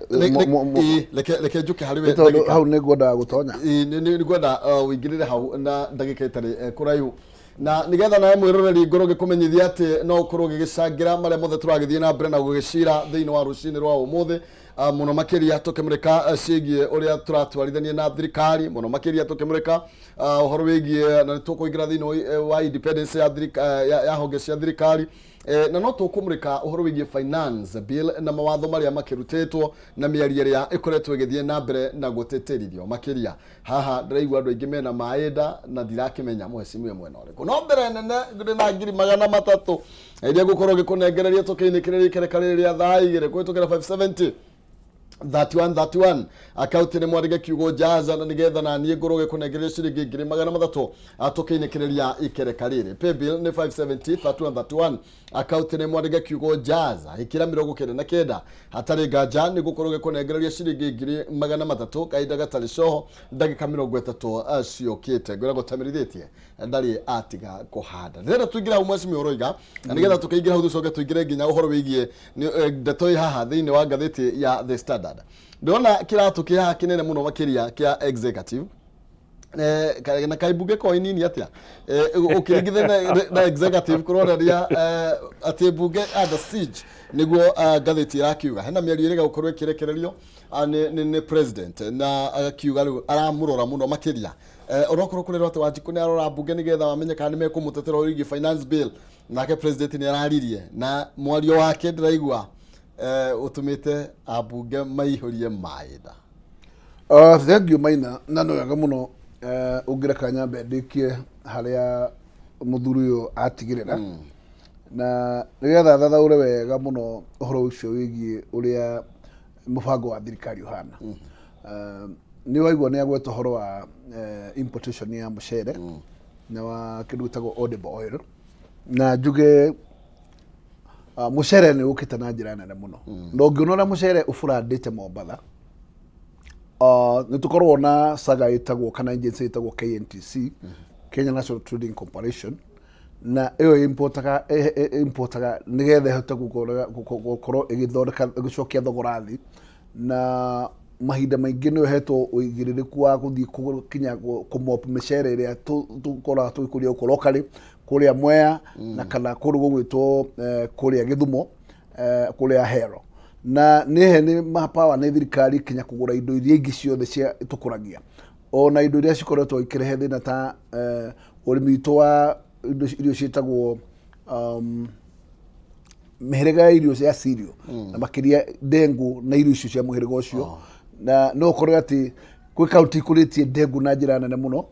reke njũke harĩ we nĩ tondũ ndagĩka. Hau nĩ ngwendaga gũtonya. Ĩ, nĩ ngwenda ũingĩrĩre hau na ndagĩka ĩtarĩ kũraihu, na nĩgetha nawe mwĩroreri ngorwo ngĩkũmenyithia atĩ no ũkorwo ũgĩgĩcangĩra marĩa mothe tũragĩthiĩ na mbere na gũgĩcira thĩinĩ wa rũcinĩ rwa ũmũthĩ. Mũno makĩria tũkĩmũrĩka ciĩgiĩ ũrĩa tũratwarithania na thirikari, mũno makĩria tũkĩmũrĩka ũhoro wĩgiĩ na nĩ tũkũingĩra thĩinĩ wa independence ya honge cia thirikari. Na no tũkũmũrĩka ũhoro wĩgiĩ finance bill na mawatho marĩa makĩrutĩtwo na mĩario ĩrĩa ĩkoretwo ĩgĩthiĩ na mbere na gũtĩtĩrithio makĩria. Haha ndĩraigua andũ aingĩ mena maĩ nda na ndirakĩmenya mũhecimiwe mwena ũrĩkũ, no mbere nene ndĩ na 300,000 iria ngũkorwo ngĩkũnengereria tũkĩinĩkĩrĩria ikereka rĩrĩ rĩa thaa 2 kũhĩtũkĩra 570 31 31. Akaunti nĩ mwandĩke kiugo jaza, na nĩgetha na niĩ ngorwo gĩkũnengereria ciringi 300,000 tũkĩinĩkĩrĩria ikereka rĩrĩ. Paybill nĩ 570 31 31, akaunti nĩ mwandĩke kiugo jaza, ĩkĩra 99. Hatarĩ nganja nĩ gũkorwo gĩkũnengereria ciringi 300,000 kahinda gatarĩ coho, ndagĩka 30 ciũkĩte. Ngwĩra gũtamĩrithĩtie ndarĩ atiga kũhanda. Ndĩrenda tũingĩre hau mwecimi ũroiga, na nĩgetha tũkĩingĩra hau tũcoke tũingĩre nginya ũhoro wĩgiĩ ndeto ĩ haha thĩinĩ wa ngathĩti ya The Standard. Ndĩrona kĩratũ kĩ haha kĩnene mũno makĩria kĩa executive. Na kaibunge ko inini atĩa ũkĩringithania na executive, kũronania atĩ mbunge under siege, nĩguo ngathĩti ĩrakiuga. Hena mĩario ĩrĩga gũkorwo ĩkĩrekererio nĩ president, na agakiuga rĩu aramũrora mũno makĩria. Onokorwo kũrerwo atĩ Wanjikũ nĩ arora mbunge nĩgetha wamenye kana nĩ mekũmũtetera ũhoro wĩgiĩ finance bill, nake president nĩ araririe na mwario wake ndĩraigua ũtũmĩte ambunge maihũrie maĩ nda. Thank you, Maina, na nĩ wega mũno. Ũngĩreka nyambe ndĩkie harĩa mũthuri ũyũ atigĩrĩra, na nĩgetha thathaũre wega mũno ũhoro ũcio wĩgiĩ ũrĩa mũbango wa thirikari ũhana. Nĩ waigua nĩ agweta ũhoro wa importation ya mũcere. Na wa kĩndũ gĩtagwo edible oil. Na njuge mũcere nĩ ũkĩte na njĩra nene mũno. Na ũngĩona ũrĩa mũcere ũbũrandĩte Mombatha, nĩ tũkoragwo na saga ĩtagwo kana agency ĩtagwo KNTC, Kenya National Trading Corporation, na ĩyo importaga importaga nĩgetha ĩhote gũkorwo ĩgĩthondeka ĩgĩcokia thogora thĩ. Na mahinda maingĩ nĩ ĩhetwo ũigĩrĩrĩku wa gũthiĩ kinya kũmop mĩcere ĩrĩa tũkoraga tũgĩkũria gũkũ locally kũrĩa Mwea na kana kũndũ gũgwĩtwo kũrĩa Gĩthumo, kũrĩa Ahero. Na nĩ he nĩ mapawa nĩ thirikari kinya kũgũra indo iria ingĩ ciothe cia tũkũragia, ona indo iria cikoretwo ikĩrehe thĩna ta ũrĩmi witũ wa indo irio ciĩtagwo mĩhĩrĩga ya irio cia cereal, na makĩria ndengũ na irio icio cia mũhĩrĩga ũcio. Na no ũkore atĩ kwĩ kaunti ikũrĩtie ndengũ na njĩra nene mũno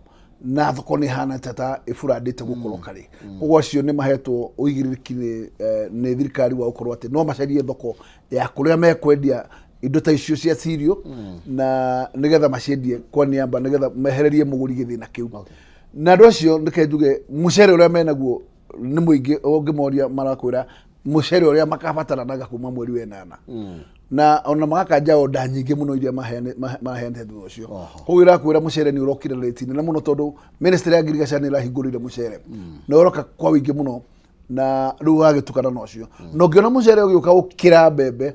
na thoko nĩ ĩhana ta ĩburandĩte gũkũ locally. Koguo acio nĩ mahetwo ũigĩrĩrĩki nĩ thirikari wa gũkorwo atĩ no macarie thoko ya kũrĩa mekwendia indo ta icio cia cereal na nĩgetha maciendie kwa niaba, nĩgetha mehererie mũgũri gĩthĩna kĩu. Na andũ acio, reke njuge, mũcere ũrĩa menaguo nĩ mũingĩ. Ũngĩmoria marakwĩra mũcere ũrĩa makabataranaga kuma mweri wa ĩnana, na ona magakanja oda nyingĩ mũno iria maheanĩte thutha ũcio. Koguo irakwĩra mũcere nĩ ũrokire rate nene mũno, tondũ ministry ya ngirigaca nĩ ĩrahingũrire mũcere na ũroka kwa wĩingĩ mũno, na rĩu wagĩtukana na ũcio. Na ũngĩona mũcere ũgĩũka gũkĩra mbembe,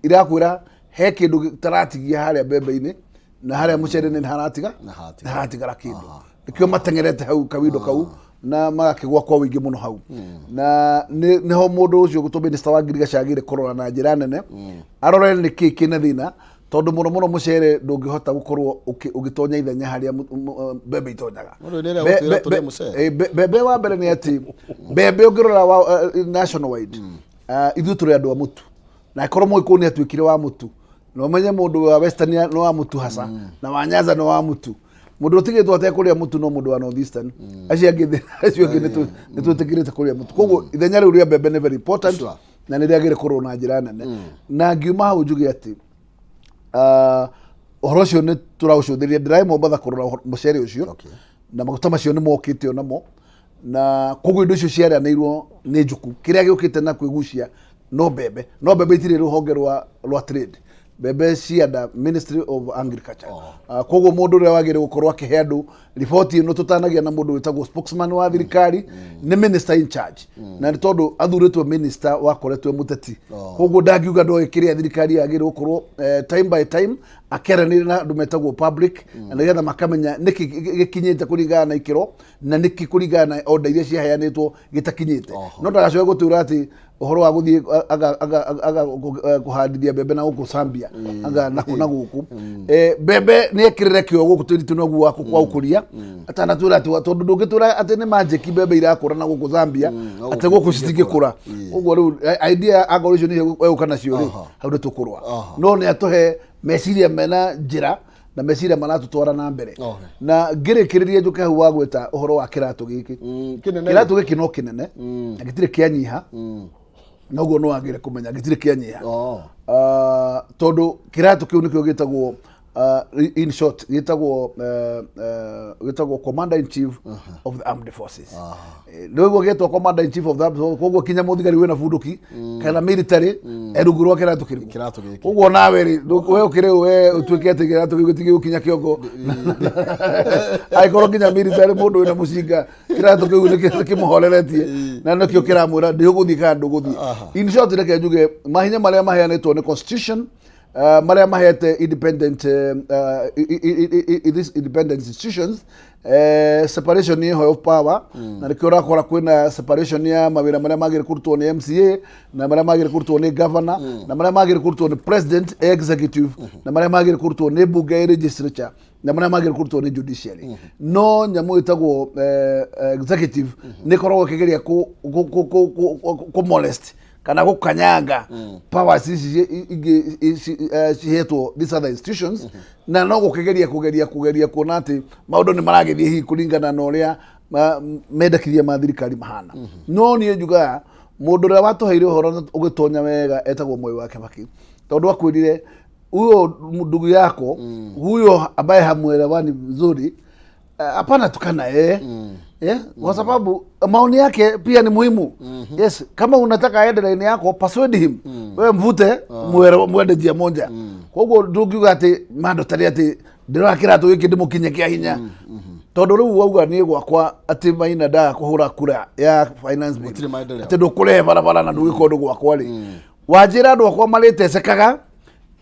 irakwĩra he kĩndũ gĩtaratigia harĩa mbembe-inĩ na harĩa mũcere-inĩ nĩ haratiga. Na haratigara. Na haratigara kĩndũ. Nĩkĩo mateng'erete hau kawindo kau na magakĩgwa kwa ũingĩ mũno hau. Na nĩho mũndũ ũcio gũtwo minister wa ngirigaca agĩrĩire kũrora na njĩra nene, arore nĩ kĩĩ kĩna thĩna, tondũ mũno mũno mũcere ndũngĩhota gũkorwo ũgĩtonya ithenya harĩa mbembe itonyaga. Mũndũ nĩ ĩrĩa gũtwĩra tũrĩe mũcere. Mbembe wa mbere nĩ atĩ mbembe ũngĩrora wa national wide, ithuĩ tũrĩ andũ a mũtu, na akorwo Mũgĩkũyũ nĩ atuĩkire wa mũtu, na ũmenye mũndũ wa Western nĩ wa mũtu haca, na wa Nyanza nĩ wa mũtu. Mũndũ ũtigĩtwo atekũrĩa mũtu no mũndũ wa North Eastern. Acio angĩ nĩ twĩtĩkĩrĩte kũrĩa mũtu. Koguo ithenya rĩu rĩa mbembe nĩ very important na nĩ rĩagĩrĩire kũrorwo na njĩra nene. Na ngiuma hau njuge atĩ ũhoro ũcio nĩ tũraũcũthĩrĩria. Ndĩraĩ Mombatha kũrora mũcere ũcio na maguta macio nĩ mokĩte onamo, na koguo indo icio ciaranĩirwo nĩ njuku. Kĩrĩa gĩũkĩte na kwĩgucia no mbembe, no mbembe itirĩ rũhonge rwa trade. Mbembe cia Ministry of Agriculture. Koguo mũndũ ũrĩa wagĩrĩire gũkorwo akĩhe andũ riboti ĩno tũtanagia na mũndũ wĩtagwo spokesman wa thirikari nĩ minister in charge, na nĩ tondũ athurĩtwo minister wakoretwo e mũteti, koguo ndangiuga ndoĩ kĩrĩa thirikari yagĩrĩire gũkorwo time by time akĩaranĩria na andũ metagwo public, na nĩgetha makamenya nĩkĩ gĩkinyĩte kũringana na ikĩro na nĩkĩ kũringana na order iria ciaheanĩtwo gĩtakinyĩte. No ndagacoke gũtwĩra atĩ ũhoro wa gũthiĩ aga kũhandithia mbembe na gũkũ Zambia anga na gũkũ. Mbembe nĩ ekĩrĩre kĩo gũkũ tũritũ noguo wa kwa ũkũria atanatwĩra atĩ, tondũ ndũngĩtwĩra atĩ nĩ manjĩki mbembe irakũra na gũkũ Zambia no atĩ gũkũ gũkũ citingĩkũra. Ũguo rĩu idea angorwo icio nĩcio egũka nacio rĩ, hau nĩ tũkũrũa. No nĩ atũhe meciria mena njĩra na meciria maratũtwara na mbere. Na ngĩrĩkĩrĩria njũke hau wa gwĩta ũhoro wa kĩratũ gĩkĩ. Kĩnene. Kĩratũ gĩkĩ no kĩnene na gĩtirĩ kĩanyiha, noguo no wagĩrĩire kũmenya gĩtirĩ kĩanyiha. Tondũ kĩratũ kĩu nĩkĩo gĩtagwo, in short, gĩtagwo Commander in Chief of the Armed Forces. Nĩguo gĩtwo Commander in Chief of the Armed Forces. Koguo kinya mũthigari wĩna bunduki kana military e rungu rwa kĩratũ kĩrĩkũ? Kĩratũ gĩkĩ. Koguo nawe rĩ, we ũkĩrĩ ũ we ũtuĩke atĩ kĩratũ gĩkĩ gĩtigĩgũkinya kĩongo? Angĩkorwo nginya military mũndũ wĩna mũcinga kĩratũ kĩu nĩ kĩmũhoreretie na nĩkĩo kĩramwĩra ndĩgũthiĩ kana ndũgũthiĩ. In short, reke njuge mahinya marĩa maheanĩtwo nĩ constitution, marĩa mahete independent these independent institutions, separation ĩho of power, na nĩkĩo ũrakora kwĩna separation ya mawĩra marĩa magĩrĩire kũrutwo nĩ MCA, na marĩa magĩrĩire kũrutwo nĩ governor, na marĩa magĩrĩire kũrutwo nĩ president executive, na marĩa magĩrĩire kũrutwo nĩ bunge legislature, na marĩa magĩrĩire kũrutwo nĩ judiciary. No nyamũ ĩtagwo executive nĩ ĩkoragwo ĩkĩgeria kũ molest kana gũkanyanga powers ici ingĩ cihetwo these other institutions, na no gũkĩgeria kũgeria kuona atĩ maũndũ nĩ maragĩthiĩ hihi kũringana na ũrĩa mendekithia ma thirikari mahana. No niĩ njugaga mũndũ ũrĩa watũheire ũhoro na ũgĩtonya wega etagwo Mwai wa Kibaki, tondũ akwĩrire huyo ndugu yako huyo ambaye hamuelewani vizuri. Hapana tukana yeye yeah? Kwa sababu maoni yake pia ni muhimu. Yes, kama unataka aende line yako, persuade him. Wewe mvute mwende njia moja. Koguo ndungiuga atĩ mandotari atĩ ndĩroya kĩratũ gĩkĩ ndĩmũkinye kĩa hinya, tondũ rĩu wauga niĩ gwakwa atĩ Maina ndaga kũhũra kura ya finance bill, Gũtirĩ maendeleo. Atĩ ndũkũrehe barabara na ndũgĩka ũndũ gwakwa rĩ, wanjĩra andũ akwa marĩtecekaga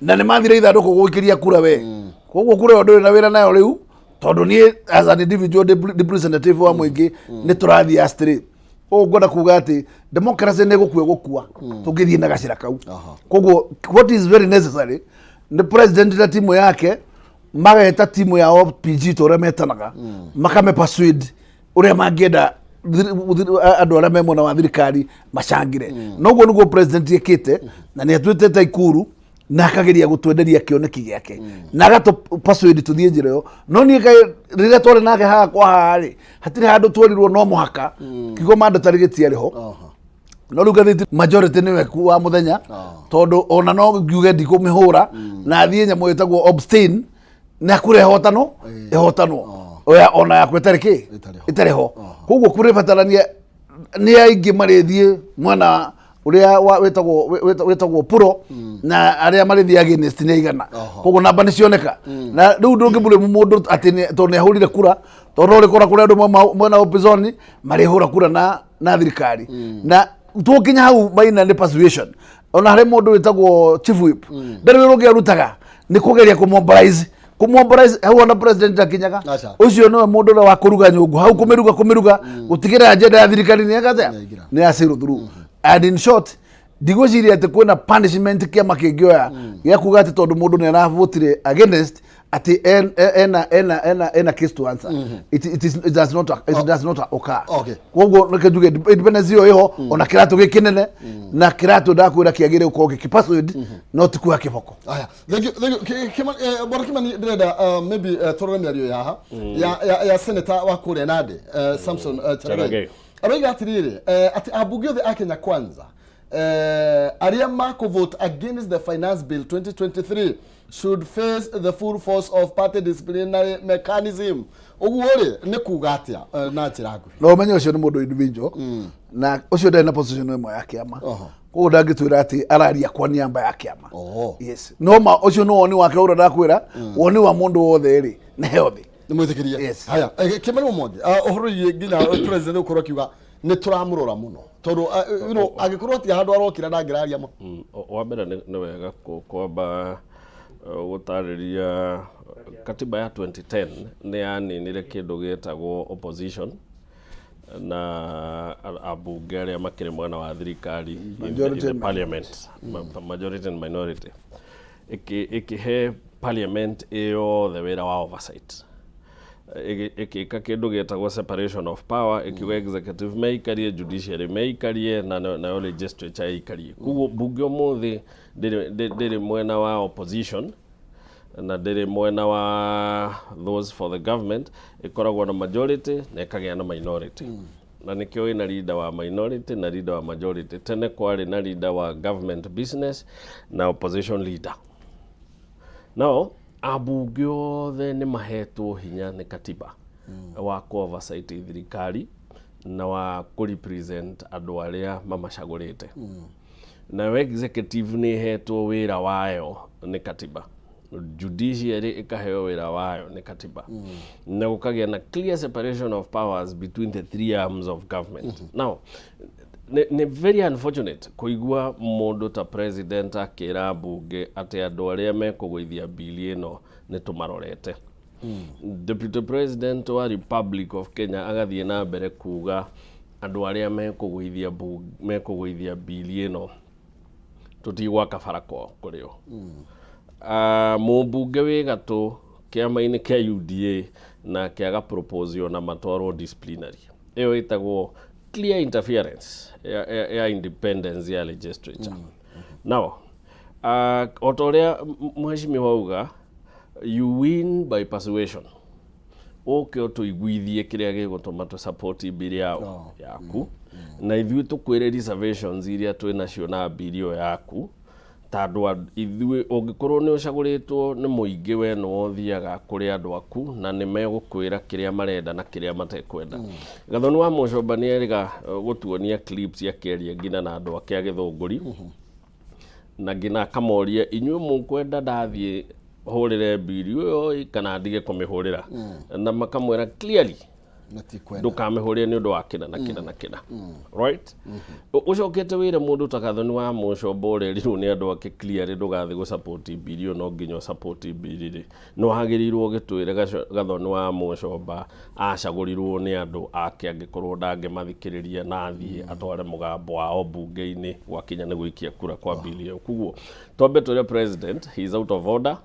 na nĩ mathire ithandũkũ gũikĩria kura we. Koguo kura ĩyo ndũrĩ na wĩra nayo rĩu, tondũ niĩ as an individual representative wa mũingĩ nĩ tũrathiĩ astray. Ũguo ngwenda kuga atĩ democracy nĩ gũkua gũkua tũngĩthiĩ na gacĩra kau. Koguo what is very necessary nĩ president na timu yake mageta timu yao PG ta ũrĩa metanaga, makame persuade ũrĩa mangĩenda andũ arĩa me mwena wa thirikari macangĩre. Noguo nĩguo president ekĩte, na nĩ atuĩtĩte ikuru na akageria gũtwenderia kĩoneki gĩake na agatũ persuade tũthiĩ njĩra ĩyo. No niĩ kaĩ rĩrĩa twarĩ nake haha kwa haha rĩ, hatirĩ handũ twerirwo no mũhaka kiugo mandatory gĩtiarĩ ho. No rĩu ngathĩti majority nĩwe ku wa mũthenya, tondũ ona no ngiuge ndikũmĩhũra na thiĩ nyamũ ĩtagwo abstain na kura ĩhotanwo ĩhotanwo oya ona yakwa ĩtarĩ kĩ Ĩtarĩ ho. Ĩtarĩ ho. Koguo kũrĩ batarania nĩ aingĩ marĩthiĩ mwena ũrĩa wĩtagwo puro na arĩa marĩthiĩ against nĩ aigana. Koguo namba nĩ cioneka, na rĩu ndũngĩmũrĩmu mũndũ atĩ tondũ nĩ ahũrire kura, tondũ no ũrĩkora kũrĩ andũ mwena wa upinzani marĩhũra kura na thirikari na tũkinya hau. Maina nĩ persuasion. Ona harĩ mũndũ wĩtagwo chief whip, ndarĩ wĩra ũngĩ arutaga, nĩ kũgeria kũmobilize hau ona president ndakinyaga. Aca. Ũcio nĩwe mũndũ ũrĩa wa kũruga nyũngũ hau, kũmĩruga gũtigĩrĩra agenda ya thirikari nĩ ĩka atĩa? Nĩyaingĩra. Nĩ ya sail through. And in short, ndigwĩciria atĩ kwĩna punishment kĩama kĩngĩoya gĩa kuga atĩ tondũ mũndũ nĩ aravotire against atĩ ena case to answer. It does not occur. Koguo reke njuge independence ĩyo ĩho, ona kĩratũ gĩ kĩnene na kĩratũ ndakwĩra kĩagĩrĩire gũkorwo gĩkĩ no ti kuoya kĩboko. Aya, thank you, thank you. Bwana Kimani, ndĩrenda maybe tũrore mĩario ya haha ya senator wa kũrĩa Nandi, Samson Cherargei. Cherargei. Aroiga atĩrĩrĩ, atĩ ambunge othe a Kenya Kwanza arĩa makũvote against the finance bill 2023 should face the full force of party disciplinary mechanism. Ũguo rĩ nĩ kuga atĩa na njĩra nguhĩ? No ũmenye ũcio nĩ mũndũ individual, na ũcio ndarĩ na position ĩmwe ya kĩama. Koguo ndangĩtwĩra atĩ araria kwa niamba ya kĩama. Yes, no ma ũcio nĩ woni wake ũrĩa ndakwĩra, woni wa mũndũ wothe rĩ nĩ healthy. Nĩ mwĩtĩkĩrie? Yes. Haya, Kimani Mwangi, ũhoro wĩgiĩ nginya president gũkorwo akiuga nĩ tũramũrora mũno, tondũ angĩkorwo ti handũ arokĩra ndangĩraria ma. Wa mbere nĩ wega kwamba gũtarĩria katiba ya 2010 nĩ yaninire kĩndũ gĩtagwo opposition na ambunge arĩa makĩrĩ mwena wa thirikari Majority in the and parliament, majority and minority. Ĩkĩhe parliament ĩyothe wĩra wa oversight. Ĩgĩka kĩndũ gĩtagwo separation of power, ĩkiuga executive meikarie, judiciary meikarie, na nayo legislature ĩikarie. Koguo mbunge ũmũthĩ ndĩrĩ mwena wa opposition na ndĩrĩ mwena wa those for the government. Ĩkoragwo na majority na ĩkagĩa na minority, na nĩkĩo ĩna leader wa minority na leader wa majority. Tene kwarĩ na leader wa government business na opposition leader. Now ambunge othe nĩ mahetwo hinya nĩ katiba wa ku oversight thirikari na wa kũ represent andũ arĩa mamacagũrĩte. Nayo executive nĩ ĩhetwo wĩra wayo nĩ katiba, judiciary ĩkaheo wĩra wayo nĩ katiba, na gũkagĩa na clear separation of powers between the three arms of government. Now nĩ very unfortunate kũigua mũndũ ta president akĩra mbunge atĩ andũ arĩa mekũgũithia bili ĩno nĩ tũmarorete. Deputy President wa Republic of Kenya agathiĩ na mbere kuga andũ arĩa mekũgũithia bili ĩno tũtigwaka bara kwao kũrĩ o. Mũmbunge wĩ gatũ kĩama-inĩ kĩa UDA nake aga propose ona matwarwo disciplinary. Ĩyo ĩtagwo clear interference ya independence ya legislature. Now o ta ũrĩa mheshimiwa auga, you win by persuasion. Ũke ũtũiguithie kĩrĩa gĩgũtũma tũ support bill yao yaku, na ithuĩ tũkwĩre reservations iria twĩ nacio na bill ĩyo yaku. Tondũ ithuĩ ũngĩkorwo nĩ ũcagũrĩtwo nĩ mũingĩ we nĩwe ũthiaga kũrĩ andũ aku na nĩ megũkwĩra kĩrĩa marenda na kĩrĩa matekwenda. Gathoni wa Mũcomba nĩ erĩga gũtuonia clips akĩaria nginya na andũ ake a Gĩthũngũri na nginya akamoria inyuĩ mũkwenda ndathiĩ hũrĩre mbiri ũyũ ĩ kana ndige kũmĩhũrĩra, na makamwĩra clearly Matikwenda. Ndũkamĩhũrĩre nĩ ũndũ wa kĩna na kĩna na kĩna, right? Ũcokete wĩre mũndũ ta Gathoni wa Mũcomba ũrerirwo nĩ andũ ake clearly ndũgathiĩ gũ support mbiri ĩyo, no nginya ũ support mbiri rĩ, nĩ wagĩrĩirwo ũgĩtwĩre Gathoni wa Mũcomba acagũrirwo nĩ andũ ake angĩkorwo ndangĩmathikĩrĩria na athiĩ atware mũgambo wao mbunge-inĩ gwakinya nĩ gũikia kura kwa mbiri ĩyo. Koguo twambe twĩre president he is out of order,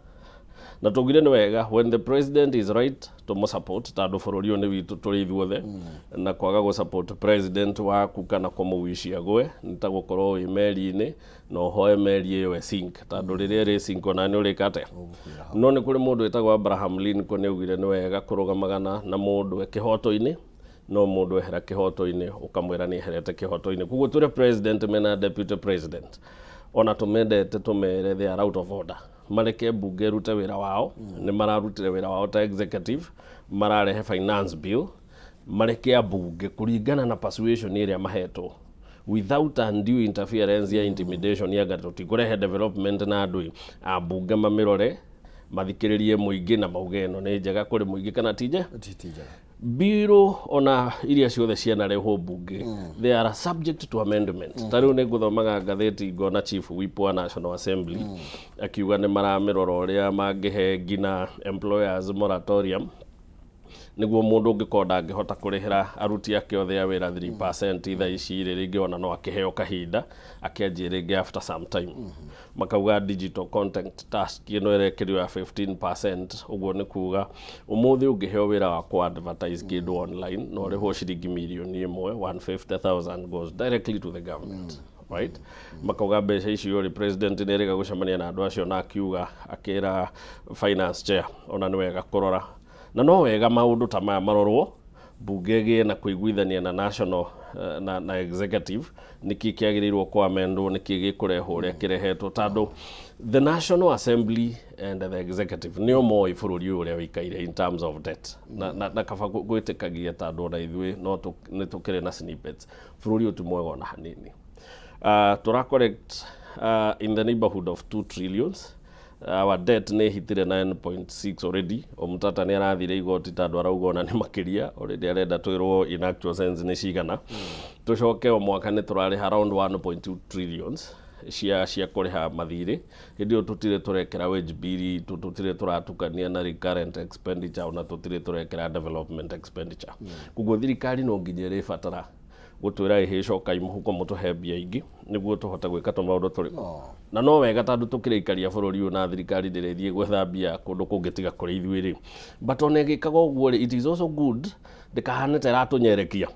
na tugire nĩ wega when the president is right tũmũ support, tondũ bũrũri ũyũ nĩ witũ tũrĩ ithuothe, na kwaga gũ support president waku kana kũmũwici agwe nĩ ta gũkorwo wĩ meri-inĩ na ũhoe meri ĩyo ĩ sink, tondũ rĩrĩa ĩrĩ sink ona nĩ ũrĩka atĩa? No nĩ kũrĩ mũndũ wĩtagwo Abraham Lincoln augire nĩ wega kũrũgamaga na mũndũ e kĩhoto-inĩ, no mũndũ ehera kĩhoto-inĩ ũkamwĩra nĩ eherete kĩhoto-inĩ. Koguo twĩre president mena deputy president, ona tũmendete, tũmere they are out of order, mareke mbunge ĩrute wĩra wao. Nĩ mararutire wĩra wao ta executive, mararehe finance bill, mareke ambunge kũringana na persuasion ĩrĩa mahetwo without undue interference ya intimidation ya ngati tũtikũrehe development, na andũ ambunge mamĩrore, mathikĩrĩrie mũingĩ na mauge ĩno nĩ njega kũrĩ mũingĩ kana ti nje Ti njega. Mbirũ ona iria ciothe cianarehwo mbunge, they are subject to amendment. Ta rĩu nĩ ngũthomaga ngathĩti ngona chief whip wa National Assembly akiuga nĩ maramĩrora ũrĩa mangĩhe nginya employers moratorium, nĩguo mũndũ ũngĩkorwo ndangĩhota kũrĩhĩra aruti ake othe a wĩra 3% thaa ici rĩ, rĩngĩ ona no akĩheo kahinda akĩanjie rĩngĩ after some time. Makauga digital content tax ĩno ĩrekĩrio ya 15%. Ũguo nĩ kuga ũmũthĩ ũngĩheo wĩra wa kũ advertise kĩndũ online na ũrĩhwo ciringi mirioni 1, 150,000 goes directly to the government, right? Makauga mbeca icio rĩ, president nĩ erĩga gũcemania na andũ acio na akiuga akĩra finance chair ona nĩ wega kũrora, na no wega maũndũ ta maya marorwo, mbunge ĩgĩe na kũiguithania na national na executive, nĩkĩ kĩagĩrĩirwo kũamendwo, nĩkĩ gĩkũrehwo ũrĩa kĩrehetwo, tondũ the National Assembly and the executive nĩo moĩ bũrũri ũyũ ũrĩa ũikaire in terms of debt, na kaba gwĩtĩkagia, tondũ ona ithuĩ no nĩ tũkĩrĩ na snippets. Bũrũri ũyũ ti mwega ona hanini. Tũra collect in the neighborhood of 2 trillions. Our debt nĩ ĩhitire 9.6 already. Omtata nĩ arathire igoti tondũ arauga ona nĩ makĩria already, arenda twĩrwo in actual sense nĩ cigana. Tũcoke o mwaka nĩ tũrarĩha around 1.2 trillions cia kũrĩha mathirĩ. Hĩndĩ ĩyo tũtirĩ tũrekĩra wage bill itũ, tũtirĩ tũratukania na recurrent expenditure, ona tũtirĩ tũrekĩra development expenditure. Koguo thirikari no nginya ĩrĩbatara gũtwĩra ĩhĩ cokai mũhuko mũtũhe mbia ingĩ nĩguo tũhote gwĩka tũmaũndũ tũrĩkũ. Na no wega tondũ tũkĩrĩikaria bũrũri ũyũ na thirikari ndĩrĩthiĩ gwetha mbia kũndũ kũngĩ tiga kũrĩ ithuĩ rĩ, but ona ĩgĩkaga ũguo rĩ, it is also good ndĩkahane ta ĩratũnyerekia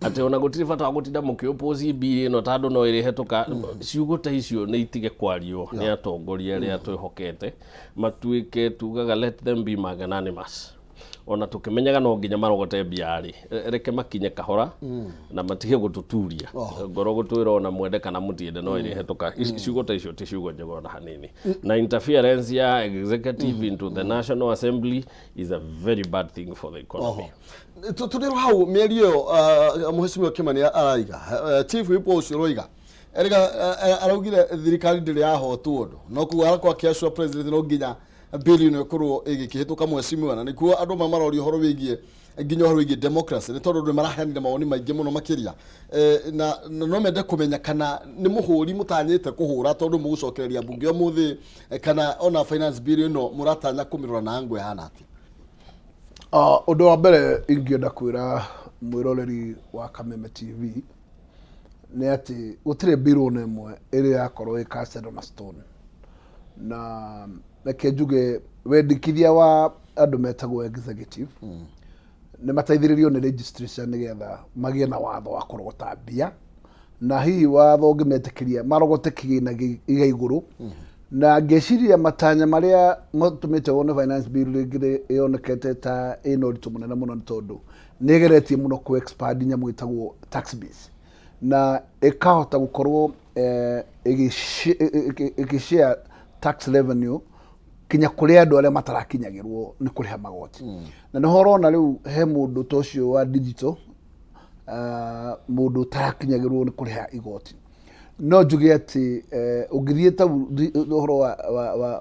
atĩ ona gũtirĩ bata wa gũtinda mũkĩ-oppose bill ĩno tondũ no ĩrĩhetũka. Ciugo ta icio nĩ itige kwario nĩ atongoria arĩa twĩhokete, matuĩke tugaga let them be magnanimous, ona tũkĩmenyaga no nginya marogote mbia rĩ, reke makinye kahora na matige gũtũturia ngoro gũtwĩra ona mwende kana mũtiende no ĩrĩhetũka. Ciugo ta icio ti ciugo njega ona hanini, na interference ya executive into the National Assembly is a very bad thing for the economy. Tũrĩ hau mĩario ĩyo, mũhecimiwa Kimani araiga, chief whip ũcio ũroiga erĩga araugire thirikari ndĩrĩ yahotwo ũndũ, no koguo arakorwo akĩacua president no nginya bill ĩno ĩkorwo ĩgĩkĩhĩtũka, mheshimiwa. Na nĩkuo andũ amwe maroria ũhoro wĩgiĩ nginya ũhoro wĩgiĩ democracy, nĩ tondũ nĩ maraheanire mawoni maingĩ mũno makĩria. Na no mende kũmenya kana nĩ mũhũri mũtanyĩte kũhũra tondũ mũgũcokereria mbunge ũmũthĩ, kana ona finance bill ĩno mũratanya kũmĩrora na angle ĩhana atĩa? Ah, ũndũ wa mbere ingĩenda kwĩra mwĩroreri wa Kameme TV nĩ atĩ gũtirĩ bill ona ĩmwe ĩrĩ yakorwo ĩ casted on a stone. Na reke njuge wendekithia wa andũ metagwo executive nĩ mateithĩrĩrio nĩ legislature nĩgetha magĩe na watho wa kũrogota mbia, na hihi watho ũngĩmetĩkĩria marogote kĩgĩna gĩa igũrũ. Na ngĩciria matanya marĩa matũmĩte wone finance bill rĩngĩ yonekete ta ĩna ũritũ mũnene mũno nĩ tondũ nĩ ĩgeretie mũno kũ expand nyamũ ĩtagwo tax base na ĩkahota gũkorwo Ĩgĩ share tax revenue kinya kũrĩ andũ arĩa matarakinyagĩrwo nĩ kũrĩha magoti. Na nĩho ũrona rĩu he mũndũ ta ũcio wa digital, mũndũ ũtarakinyagĩrwo nĩ kũrĩha igoti. No njuge atĩ ũngĩthiĩ ta ũhoro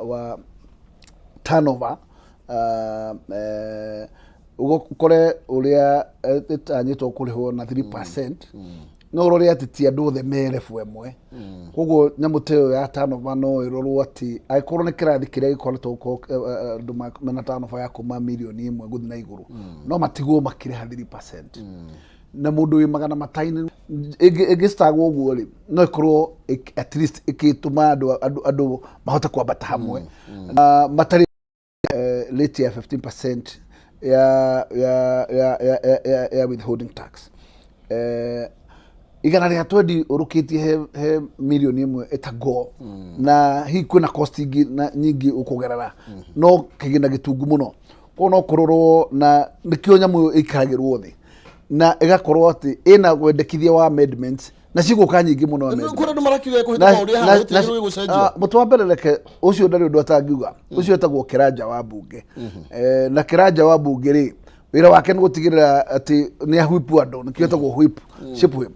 wa turnover, ũkore ũrĩa ĩtanyĩtwo kũrĩhwo na 3%, no ũrore atĩ ti andũ othe me level ĩmwe. Koguo nyamũ ta ĩyo ya turnover no ĩrorwo atĩ angĩkorwo nĩ kĩrathi kĩrĩa gĩkoretwo gũkorwo andũ mena turnover ya kuma mirioni 1 gũthiĩ na igũrũ, no matigwo makĩrĩha 3%, na mũndũ wĩ 500 ĩngĩcitagwo ũguo rĩ, no ĩkorwo at least ĩkĩtũma andũ mahote kwambata hamwe na matarĩ rate ya 15% ya withholding tax, 120 ũrũkĩtie he mirioni 1 ĩtago, na hihi kwĩna cost ingĩ na nyingĩ ũkũgerera, no kĩgĩna gĩtungu mũno. Koguo no kũrorwo, na nĩkĩo nyamũ ĩyo ĩikaragĩrwo thĩ na ĩgakorwo atĩ ĩna wendekithia wa amendments, na cigũka nyingĩ mũno amendments. Kũrĩ andũ marakiuga kũhĩtũka ũrĩa hana gũtigĩrĩrwo gũcenjio. Mũtĩ wa mbere, reke ũcio ndarĩ ũndũ atangiuga. Ũcio etagwo kĩranja wa mbunge. Na kĩranja wa mbunge rĩ, wĩra wake nĩ gũtigĩrĩra atĩ nĩ ahwipu andũ. Nĩkĩo etagwo whip, ship whip,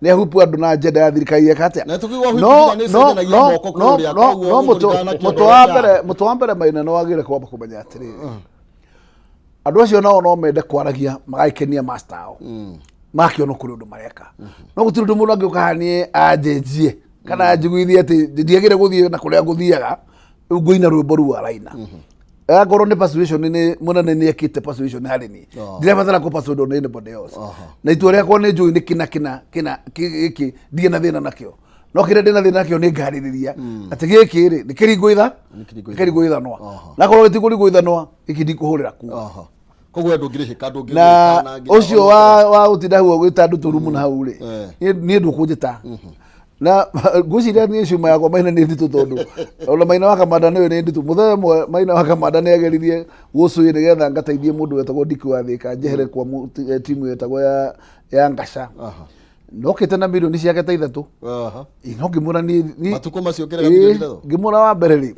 nĩ ahwipu andũ na agenda ya thirikari eka atĩa. Na tũkiuga whip nginya nĩ ĩcenjanagia moko kũrĩa, koguo No gũkũringana na mũtũ kĩondo wa kĩa mbere, mũtũ wa mbere, Maina, nĩ wagĩrĩire kwamba kũmenya atĩrĩrĩ, andũ acio nao no mende kwaragia magagĩkenia master ao, magakĩona kũrĩ ũndũ mareka. No gũtirĩ ũndũ mũndũ angĩũka haha niĩ anjenjie kana anjiguithie atĩ ndiagĩrĩire gũthiĩ na kũrĩa ngũthiaga. Rĩu ngũina rwĩmbo rũu araina, akorwo nĩ persuasion, nĩ mũnene nĩ ekĩte persuasion harĩ niĩ. Ndirabatara kũ persuade on anybody else. Na itua rĩakwa nĩ njũĩ nĩ kĩna kĩna kĩna gĩkĩ ndirĩ na thĩna nakĩo, no kĩrĩa ndĩna thĩna nakĩo nĩ ngarĩrĩria atĩ gĩkĩ rĩ nĩ kĩringwo itha Nĩ kĩringwo nĩ kĩringwo ithanwa, na korwo gĩtikũringwo ithanwa, gĩkĩ ndikũhũrĩra kura. Koguo we ndũngĩrĩhĩka ndũngĩrĩhĩka Na nginya ũcio wa gũtinda hau ũgĩta andũ tũrumu na hau rĩ, niĩ ndũkũnjĩta na ngwĩciria niĩ cuma yakwa, Maina, nĩ nditũ, tondũ ona Maina wa Kamanda nĩwe nĩ nditũ. Mũthenya ũmwe Maina wa Kamanda nĩ ageririe gũcũĩ nĩgetha ngateithie mũndũ wetagwo Ndiki wa Thĩka njehere kwa timu yetagwo ya Ngaca. Nokĩte na mirioni ciake ta 3. Ĩ, no ngĩmwĩra niĩ Matukũ macio ũkĩrega mirioni 3? Ngĩmwĩra wa mbere rĩ,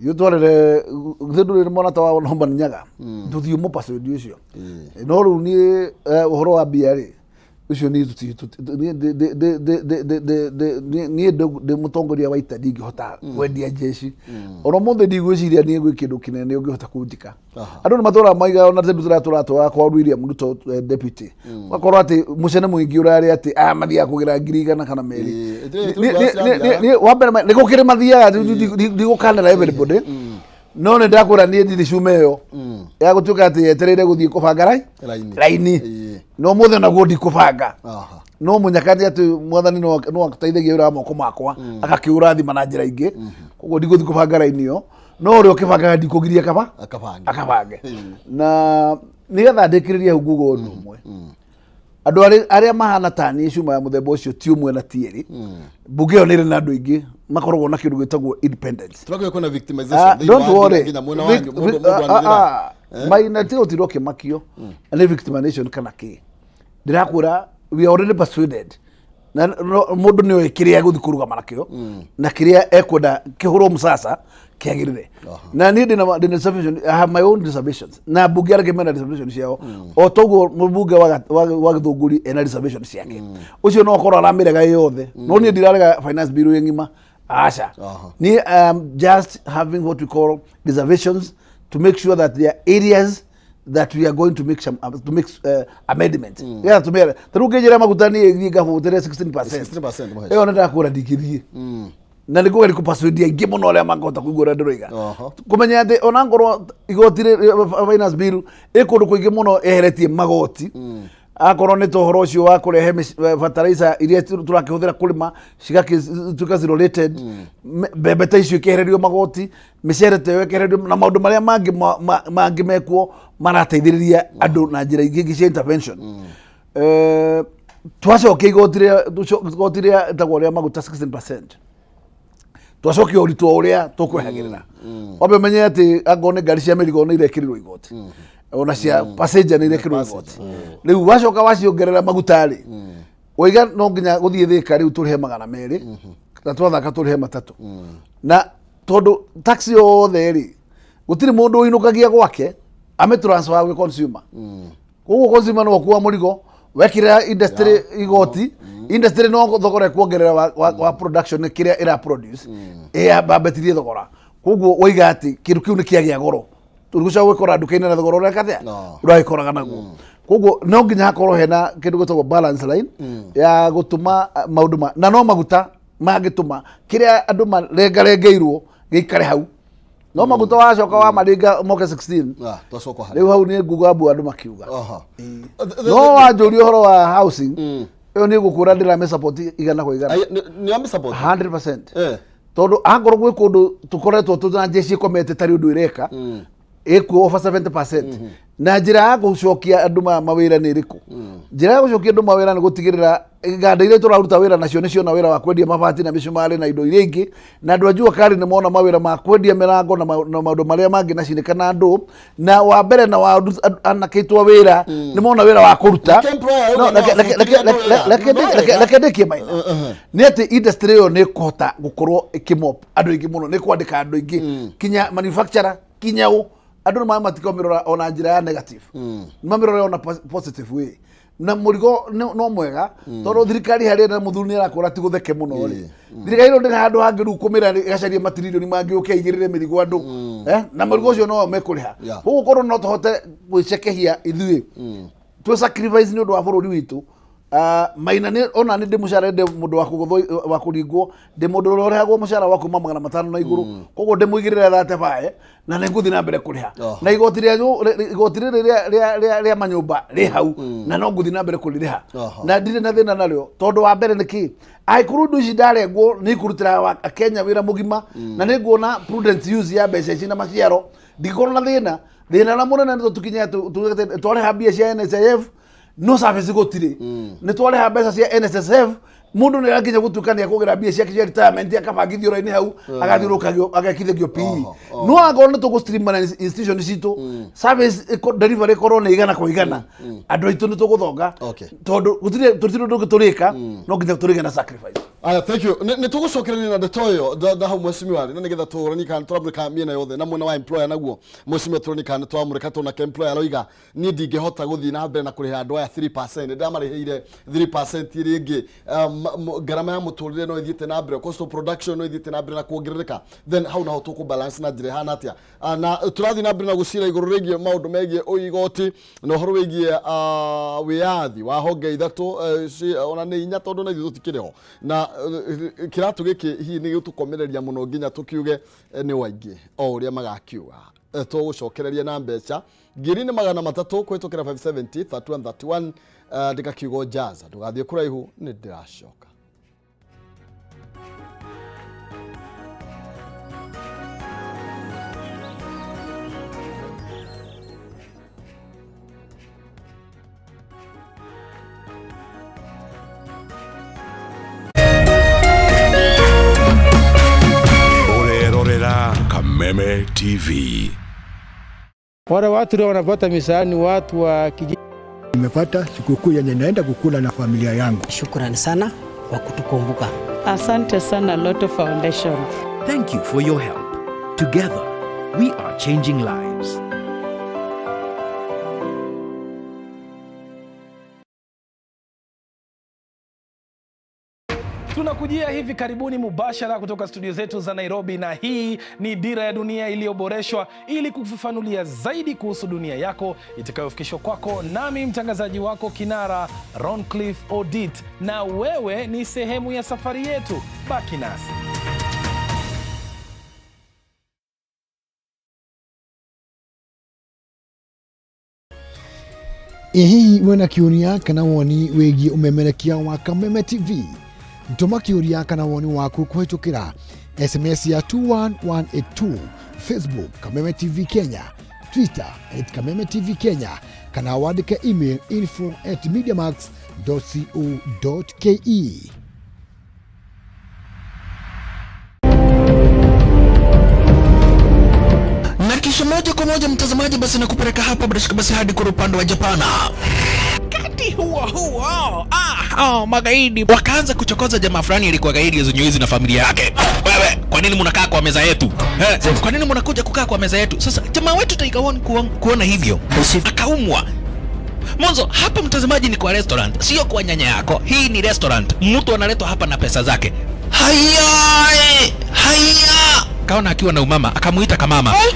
ithuĩ twarere githĩ ndũrĩ mwana ta wa Norman Nyaga, tũthiĩ mũpacũndi ũcio. No rĩu niĩ ũhoro wa mbia rĩ, ũcio niĩ niĩ niĩ ndĩ mũtongoria wa ita, ndingĩhota kwendia jeshi. Ona ũmũthĩ ndigwĩciria niĩ gwĩ kĩndũ kĩnene ũngĩhota kũnjĩka. Andũ nĩ matũraga maiga ona tondũ tũratũratwara kwa William Ruto, deputy, ũgakorwo atĩ mũcene mũingĩ ũrarĩ atĩ aya mathiaga kũgĩra 100,000 kana 2. Wa mbere nĩ gũkĩrĩ mathiaga, ndigũkanĩra everybody, no nĩ ndakwĩra niĩ ndirĩ cuma ĩyo ya gũtuĩka atĩ yetereire gũthiĩ kũbanga Raini. Raini. No mũthĩ naguo ndikũbanga. No mũnyaka nĩ atĩ Mwathani no ateithagia wĩra wa moko makwa, agakĩũrathima na njĩra ingĩ. Koguo ndigũthiĩ kũbanga raini ĩyo, no ũrĩa ũkĩbangaga ndikũgiria kaba Akabange. Akabange. Na nĩgetha ndĩkĩrĩrie hau, nguga ũndũ ũmwe: andũ arĩa mahana ta niĩ, cuma ya mũthemba ũcio, ti ũmwe na ti erĩ. Mbunge ĩyo nĩ ĩrĩ na andũ aingĩ makoragwo na kĩndũ gĩtagwo independence. Tũrakiuga kwĩna victimization thĩinĩ Don't wa worry. nginya mwena wanyu mũndũ anĩrĩra. Maina, ti gũtirwo kĩmakio nĩ victimization kana kĩ. Ndĩrakwĩra we are already persuaded, na mũndũ nĩ oĩ kĩrĩa egũthiĩ kũrũgama nakĩo na kĩrĩa ekwenda kĩhũrwo mũcaca kĩagĩrĩre. Na niĩ ndĩna reservation. I have my own reservations, na mbunge arĩa mena reservation ciao o toguo mũmbunge wa Gĩthũngũri ena reservation ciake. Ũcio no akorwo aramĩrega ĩ yothe, no niĩ ndirarega finance bill ĩ ng'ima, aca. Niĩ I am just having what we call reservations to make sure that there are areas that we are going to make some to make amendments. Yeah, tumere ta rĩu ngĩnjĩra maguta, niĩ thiĩ ngabũtĩre 16%. 16% mũheci. Ĩyo nĩ ndakwĩra ndingĩthiĩ, na nĩ kũgeria kũpersuade aingĩ mũno arĩa mangĩhota kũigua ũrĩa ndĩroiga. Kũmenya atĩ ona ngorwo igoti finance bill ĩ kũndũ kũingĩ mũno yeheretie magoti, akorwo nĩ ta ũhoro ũcio wa kũrehe fertilizer iria tũrakĩhũthĩra kũrĩma cigakĩtuĩka zero rated, mbembe ta icio ikĩehererio magoti, mĩcere ta ĩyo ĩkehererio, na maũndũ marĩa mangĩ mangĩ mekuo marateithĩrĩria andũ na njĩra ingĩ ingĩ cia intervention. Twacokia igoti rĩa ĩtagwo rĩa maguta 16%, twacokia ũritũ o ũrĩa tũkwehagĩrĩra. Wambe ũmenye atĩ angorwo nĩ ngari cia mĩrigo nĩ irekĩrirwo igoti, ona cia passenger nĩ irekĩrirwo igoti. Rĩu wacoka waciongerera maguta rĩ, waiga no nginya gũthiĩ Thĩka rĩu tũrĩhe 200. Na twathaka tũrĩhe matatũ na tondũ tax yothe rĩ, gũtirĩ mũndũ ũinũkagia gwake, ame transfer gwĩ consumer. Koguo consumer no akua mũrigo wekĩrĩra industry igoti, industry no thogora ĩkuongerera wa production kĩrĩa ĩra produce, ĩyambambĩtirie thogora. Koguo waiga atĩ kĩndũ kĩu nĩ kĩagĩa goro, tũrigũcoka gwĩkora nduka-inĩ na thogora ũrĩa kathĩa No. ũragĩkoraga naguo. Koguo no nginya hakorwo hena kĩndũ gĩtagwo balance line ya gũtũma maũndũ ma na no maguta mangĩtũma kĩrĩa andũ marengarengeirwo gĩikare hau. No maguta wacoka wa maringa moke 16. Ah, twacoka harĩa. Rĩu hau nĩ nguga mbu andũ makiuga. No No wanjũria ũhoro wa housing ĩyo, nĩ ngũkwĩra ndĩramĩ support 100%. Nĩ amĩ support. 100%. Eh. Tondũ akorwo gwĩ kũndũ tũkoretwo tũna jeshi ĩkomete tarĩ ũndũ ĩreka ĩkuo over 70%, na njĩra ya gũcokia andũ mawĩra nĩ ĩrĩkũ? Njĩra ya gũcokia andũ mawĩra nĩ gũtigĩrĩra iganda iria tũraruta wĩra nacio nĩ ciona wĩra wa kwendia mabati na mĩcumarĩ na indo iria ingĩ, na andũ a jua kali nĩ mona mawĩra ma kwendia mĩrango na maũndũ marĩa mangĩ na cinĩka na andũ na wa mbere na wa anake itwa wĩra nĩ mona wĩra wa kũruta. Reke employer No, auge no reke- abutie andũ wĩra. reke No reke wega. Reke ndĩkie maina nĩ atĩ industry ĩyo nĩ ĩkũhota gũkorwo ĩkĩmop andũ aingĩ mũno, nĩ kwandĩka andũ aingĩ, kinya manufacturer, kinya ũ andũ nĩ matikomĩrora ona njĩra ya negative, nĩ mamĩrora ona positive way. Na mũrigo no mwega tondũ thirikari harĩa na mũthuri nĩ arakũra ti gũtheke mũno rĩ, thirikari ĩno ndĩrĩ handũ hangĩ rĩu kũmĩra ĩgacaria matiririoni mangĩ ũke aigĩrĩre mĩrigo andũ, na mũrigo ũcio no mekũrĩha. Koguo korwo no tũhote gwĩcekehia ithuĩ twĩ sacrifice nĩ ũndũ wa bũrũri witũ. Maina nĩ ona nĩ ndĩ mũcara, ndĩ mũndũ wa kũgũthwo wa kũringwo, ndĩ mũndũ ũrĩa ũrĩhagwo mũcara wa kuma 500 na igũrũ. Koguo ndĩmũigĩrĩre thate bae na nĩ ngũthiĩ na mbere kũrĩha. Na igoti rĩa igoti rĩrĩ rĩa manyũmba rĩ hau na no ngũthiĩ na mbere kũrĩrĩha. Na ndirĩ na thĩna narĩo tondũ wa mbere nĩ kĩ angĩkorwo indo ici ndarengwo nĩ ikũrutĩra Kenya wĩra mũgima na nĩ nguona prudent use ya mbeca ici na maciaro, ndingĩkorwo na thĩna. Thĩna ũrĩa mũnene nĩ tũkinye twarĩha mbia cia NHIF no service gũtirĩ, nĩ twarĩha mbeca cia NSSF, mũndũ nĩ arakinya gũtuĩka nĩ akũgĩra mbia ciake cia retirement akabangithio raini hau agathiũrũkagio agekithagio PE. No angorwo nĩ tũgũ streamline institution citũ, service delivery ĩkorwo nĩ 100%, andũ aitũ nĩ tũgũthonga. Tondũ gũtirĩ tũtirĩ ũndũ ũngĩ tũrĩka, no nginya tũrĩge na sacrifice. Aya, thank you. Nĩ tũgũcokereria na ndeto ĩyo nda hau mheshimiwa rĩ, na nĩgetha tũroni kana tũramũrĩka mĩena yothe na mwena wa employer naguo mheshimiwa tũroni kana tũramũrĩka tondũ nake employer aroiga niĩ ndingĩhota gũthiĩ na mbere na kũrĩha andũ aya 3%, ndĩramarĩhĩire 3% ĩrĩa ĩngĩ, ngarama ya mũtũrĩre no ĩthiĩte na mbere, cost of production no ĩthiĩte na mbere na kuongerereka, then hau naho tũkũ balance na njĩra ĩhana atĩa? Na tũrathiĩ na mbere na gũcira igũrũ rĩgiĩ maũndũ megiĩ ũigoti na ũhoro wĩgiĩ wĩyathi wa honge ithatũ, ona nĩ inya tondũ na ithuĩ tũtikĩrĩ ho na kĩratũ gĩkĩ hihi nĩ gĩtũkomereria mũno nginya tũkiuge nĩ waingĩ o ũrĩa magakiuga. Tũgũcokereria na mbeca ngiri nĩ 300 kũhĩtũkĩra 570 31 31, ndĩkakiugo jaza ndũgathiĩ kũraihu, nĩ ndĩracoka. Ũrerorera Kameme TV. Wale watu leo wanapata misaada ni watu wa kijiji. Nimepata sikukuu yenye naenda kukula na familia yangu. Shukrani sana kwa kutukumbuka. Asante sana Lotto Foundation. Thank you for your help. Together, we are changing lives. Tunakujia hivi karibuni mubashara kutoka studio zetu za Nairobi, na hii ni Dira ya Dunia iliyoboreshwa ili kufafanulia zaidi kuhusu dunia yako, itakayofikishwa kwako nami mtangazaji wako kinara Roncliffe Odit, na wewe ni sehemu ya safari yetu. Baki nasi. Ĩ hihi wĩna kĩũria kana woni wĩgiĩ ũmemerekia wa Kameme TV? Tũma kĩũria kana woni waku kũhĩtũkĩra SMS ya 21182, Facebook Kameme TV Kenya, Twitter @KamemeTV Kenya, kana wandĩke email info@mediamax.co.ke. Na kisha moja kwa moja mtazamaji, basi nakupeleka hapa bila shaka basi hadi kwa upande wa Japana. Kati Wakati huo huo, oh, magaidi wakaanza kuchokoza jamaa fulani alikuwa gaidi zenye na familia yake. Wewe, kwa nini mnakaa kwa meza yetu? Eh, kwa nini mnakuja kukaa kwa meza yetu? Sasa jamaa wetu Tiger One kuona hivyo akaumwa. Mwanzo hapa, mtazamaji, ni kwa restaurant, sio kwa nyanya yako. Hii ni restaurant, mtu analetwa hapa na pesa zake. Haya, haya, kaona akiwa na umama, akamuita kamama. Hey.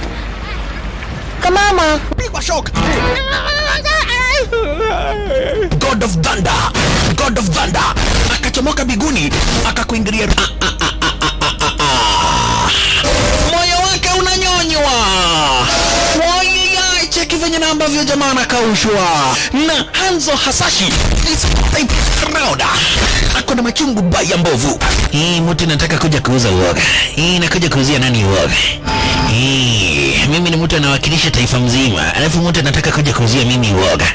Kamama, pigwa shock. God of Thunder, God of Thunder akachomoka biguni akakuingilia. Ah, ah, ah, ah, ah, ah, ah. Moyo wake unanyonywa. Wai, cheki venye na ambavyo jamaa anakaushwa na Hanzo Hasashi is proud. Ako na machungu baya mbovu. Hii mtu nataka kuja kuuza uoga. Hii nakuja kuuzia nani uoga? Hii mimi ni mtu anawakilisha taifa mzima, alafu mtu anataka kuja kuuzia mimi uoga.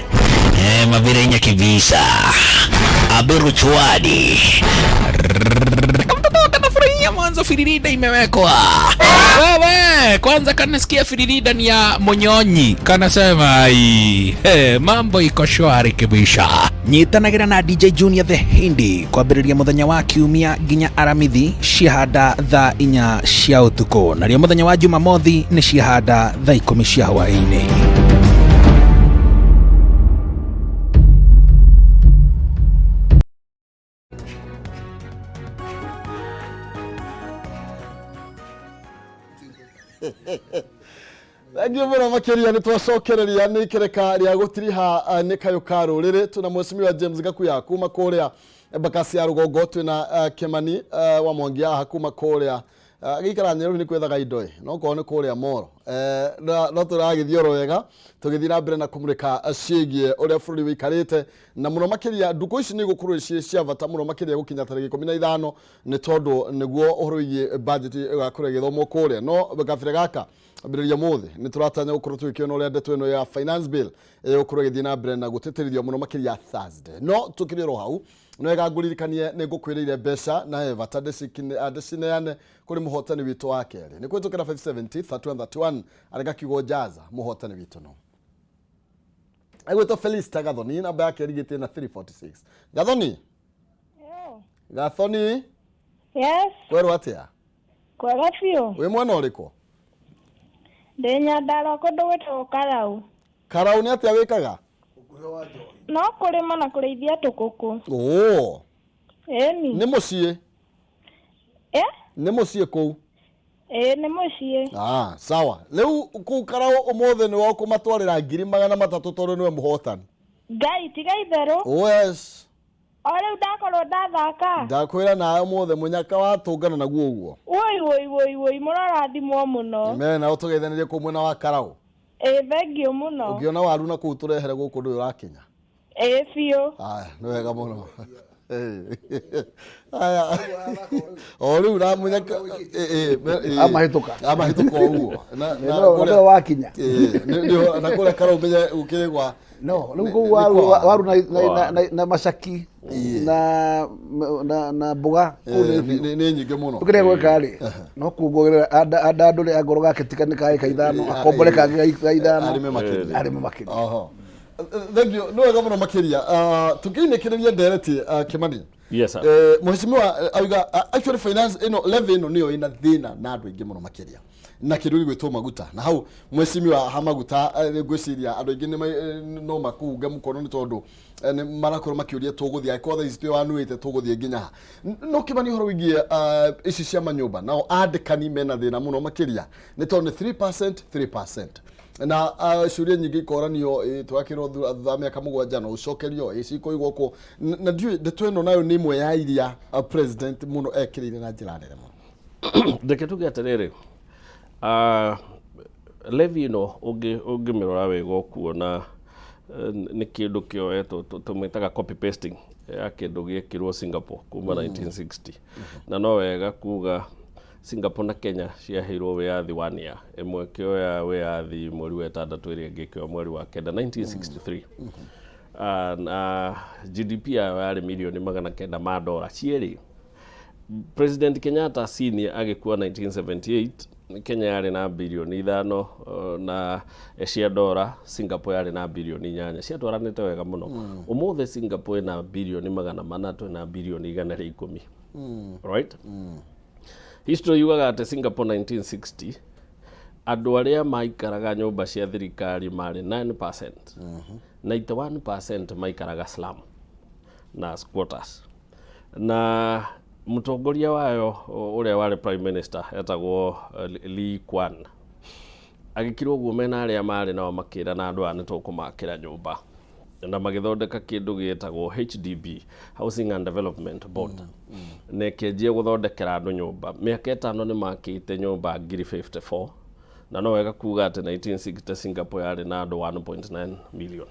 Eh, mabirenya kibisa. Aberu chwadi. Kamtoto kanafurahia mwanzo firirida imewekwa. Wewe, kwanza kanasikia firirida ni ya Monyonyi. Kanasema ai, hey, mambo iko shwari kibisha. Nyitanagĩra na DJ Junior the Hindi kwambĩrĩria mũthenya wa kiumia nginya aramithi ciahanda thaa 4 cia ũtukũ, narĩo mũthenya wa Jumamothi nĩ ciahanda thaa 10 cia hwaĩ-inĩ. Thengiũ mũno makĩria nĩ twacokereria nĩ ikereka rĩa gũtiriha nĩ kayũ ka rũrĩrĩ. Twĩna mheshimiwa James Gakuya kuma kũrĩa Embakasi ya rũgongo, twĩna Kimani wa Mwangi haha kuma kũrĩa agĩikara Nairobi nĩ kwethaga indo ĩ no korwo nĩ kũrĩa Moro, no tũragĩthiĩ oro wega tũgĩthiĩ na mbere na kũmũrĩka ciĩgiĩ ũrĩa bũrũri wĩikarĩte, na mũno makĩria ndukũ ici nĩ igũkorwo ciĩ cia bata mũno makĩria gũkinya tarĩki 15, nĩ tondũ nĩguo ũhoro wĩgiĩ budget ĩgakorwo ĩgĩthomwo kũrĩa. No gabere gaka ambĩrĩria mũthĩ nĩ tũratanya gũkorwo tũgĩkĩona ũrĩa ndeto ĩno ya finance bill ĩgũkorwo ĩgĩthiĩ na mbere na gũtĩtĩrithio mũno makĩria Thursday. No tũkĩrĩ oro hau, nĩ wega ngũririkanie nĩ ngũkwĩrĩire mbeca na he bata ndĩcineane kũrĩ mũhotani witũ wa kerĩ nĩ kũhĩtũkĩra 570 31 31 areka kiugo jaza. Mũhotani witũ no egwĩtwo Felista Gathoni, namba yake ĩrigĩtie na 346. Gathoni, Gathoni. Yes. Kwerwo atĩa? Kwega biũ. Wĩ mwena ũrĩkũ? Ndĩ Nyandarua kũndũ gwĩtagwo Karau. Karau nĩ atĩa wĩkaga? No kũrĩma na kũrĩithia tũkũkũ. Oo. Ĩni. Nĩ mũciĩ? Eh? Nĩ mũciĩ kũu? Ĩĩ, nĩ mũciĩ. Ah, sawa. Rĩu kũu Karau ũmũthĩ nĩ wakũmatwarĩra 300,000 tondũ nĩwe mũhotani. Ngai tiga itherũ. Oh yes. O rĩu ndakorwo ndathaka. Ndakwĩra nawe ũmũthĩ mũnyaka watũngana naguo ũguo. Woi woi woi woi, mũrorathimwo mũno. Amen, na ũtũgeithanĩrie kũu mwena wa Karau. Ĩĩ, thengiũ mũno. Ũngĩona waru na kũu tũrehere gũkũ ndũĩ ũrakinya. Ĩĩ biũ. Aya, nĩ wega mũno. Aya. O rĩu na mũnyaka Amahĩtũka. Amahĩtũka ũguo. Na na wakinya. Na kũrĩa Karau menye gũkĩrĩ gwa no rĩu kũu waru waru na macaki na mboga kũu nĩ nyingĩ mũno. Ũkĩrĩa gwĩka rĩ, no kuongerera andandũre angorwo gake tika nĩ kaĩ ka 5, akombore kangĩ ga 5. Arĩme makĩria. Arĩme makĩria. Oho. Thank you, nĩ wega mũno makĩria. Tũkĩinĩkĩrĩria ndereti, Kimani. Yes, sir. Mheshimiwa auga actually finance ĩno, levy ĩno nĩyo ĩna thĩna na andũ aingĩ mũno makĩria na kĩndũ gĩgwĩtwo maguta. Na hau mheshimiwa ha maguta, ngwĩciria andũ aingĩ no makunge mũkono nĩ tondũ nĩ marakorwo makĩũria tũgũthiĩ angĩkorwo thaa ici twĩ wanuĩte tũgũthiĩ nginya ha. No Kĩmani, ũhoro wĩgiĩ ici cia manyũmba, nao andĩkani mena thĩna mũno makĩria nĩ tondũ nĩ 3% 3% na ciũria nyingĩ ikoranio, twakĩrwo thutha wa mĩaka 7 no ũcokerio cikũigwo kũ. Na ndiũĩ ndeto ĩno nayo nĩ ĩmwe ya iria president mũno ekĩrĩire na njĩra nene mũno. Reke tuge atĩrĩrĩ, levy ĩno ũngĩmĩrora wega ũkuona nĩ kĩndũ kĩoetwo tũmĩtaga copy pasting ya kĩndũ gĩekirwo Singapore kuma 1960. Na no wega kuga Singapore na Kenya ciaheirwo wĩyathi one year, ĩmwe ĩkĩoya wĩyathi mweri wa 6, ĩrĩa ĩngĩ ĩkĩoya mweri wa 9 1963. Na GDP yayo yarĩ mirioni 900 ma dora cierĩ. President Kenyatta senior agĩkua 1978. Kenya yarĩ na birioni 5 na cia dora, Singapore yarĩ na birioni 8, ciatwaranĩte wega mũno. Ũmũthĩ Singapore ĩna birioni 400, twĩna birioni 110. Right, history yugaga atĩ Singapore 1960 andũ arĩa maikaraga nyũmba cia thirikari marĩ 9%, 91% maikaraga slum na squatters. Na mũtongoria wayo ũrĩa warĩ prime minister etagwo Lee Kuan agĩkirwo ũguo mena arĩa marĩ nao makĩra na andũ aya nĩ tũkũmakĩra nyũmba, na magĩthondeka kĩndũ gĩtagwo HDB, Housing and Development Board, na ĩkĩanjia gũthondekera andũ nyũmba. Mĩaka 5 nĩ makĩte nyũmba ngiri 54. Na no wega kuga atĩ 1960 Singapore yarĩ na andũ 1.9 million.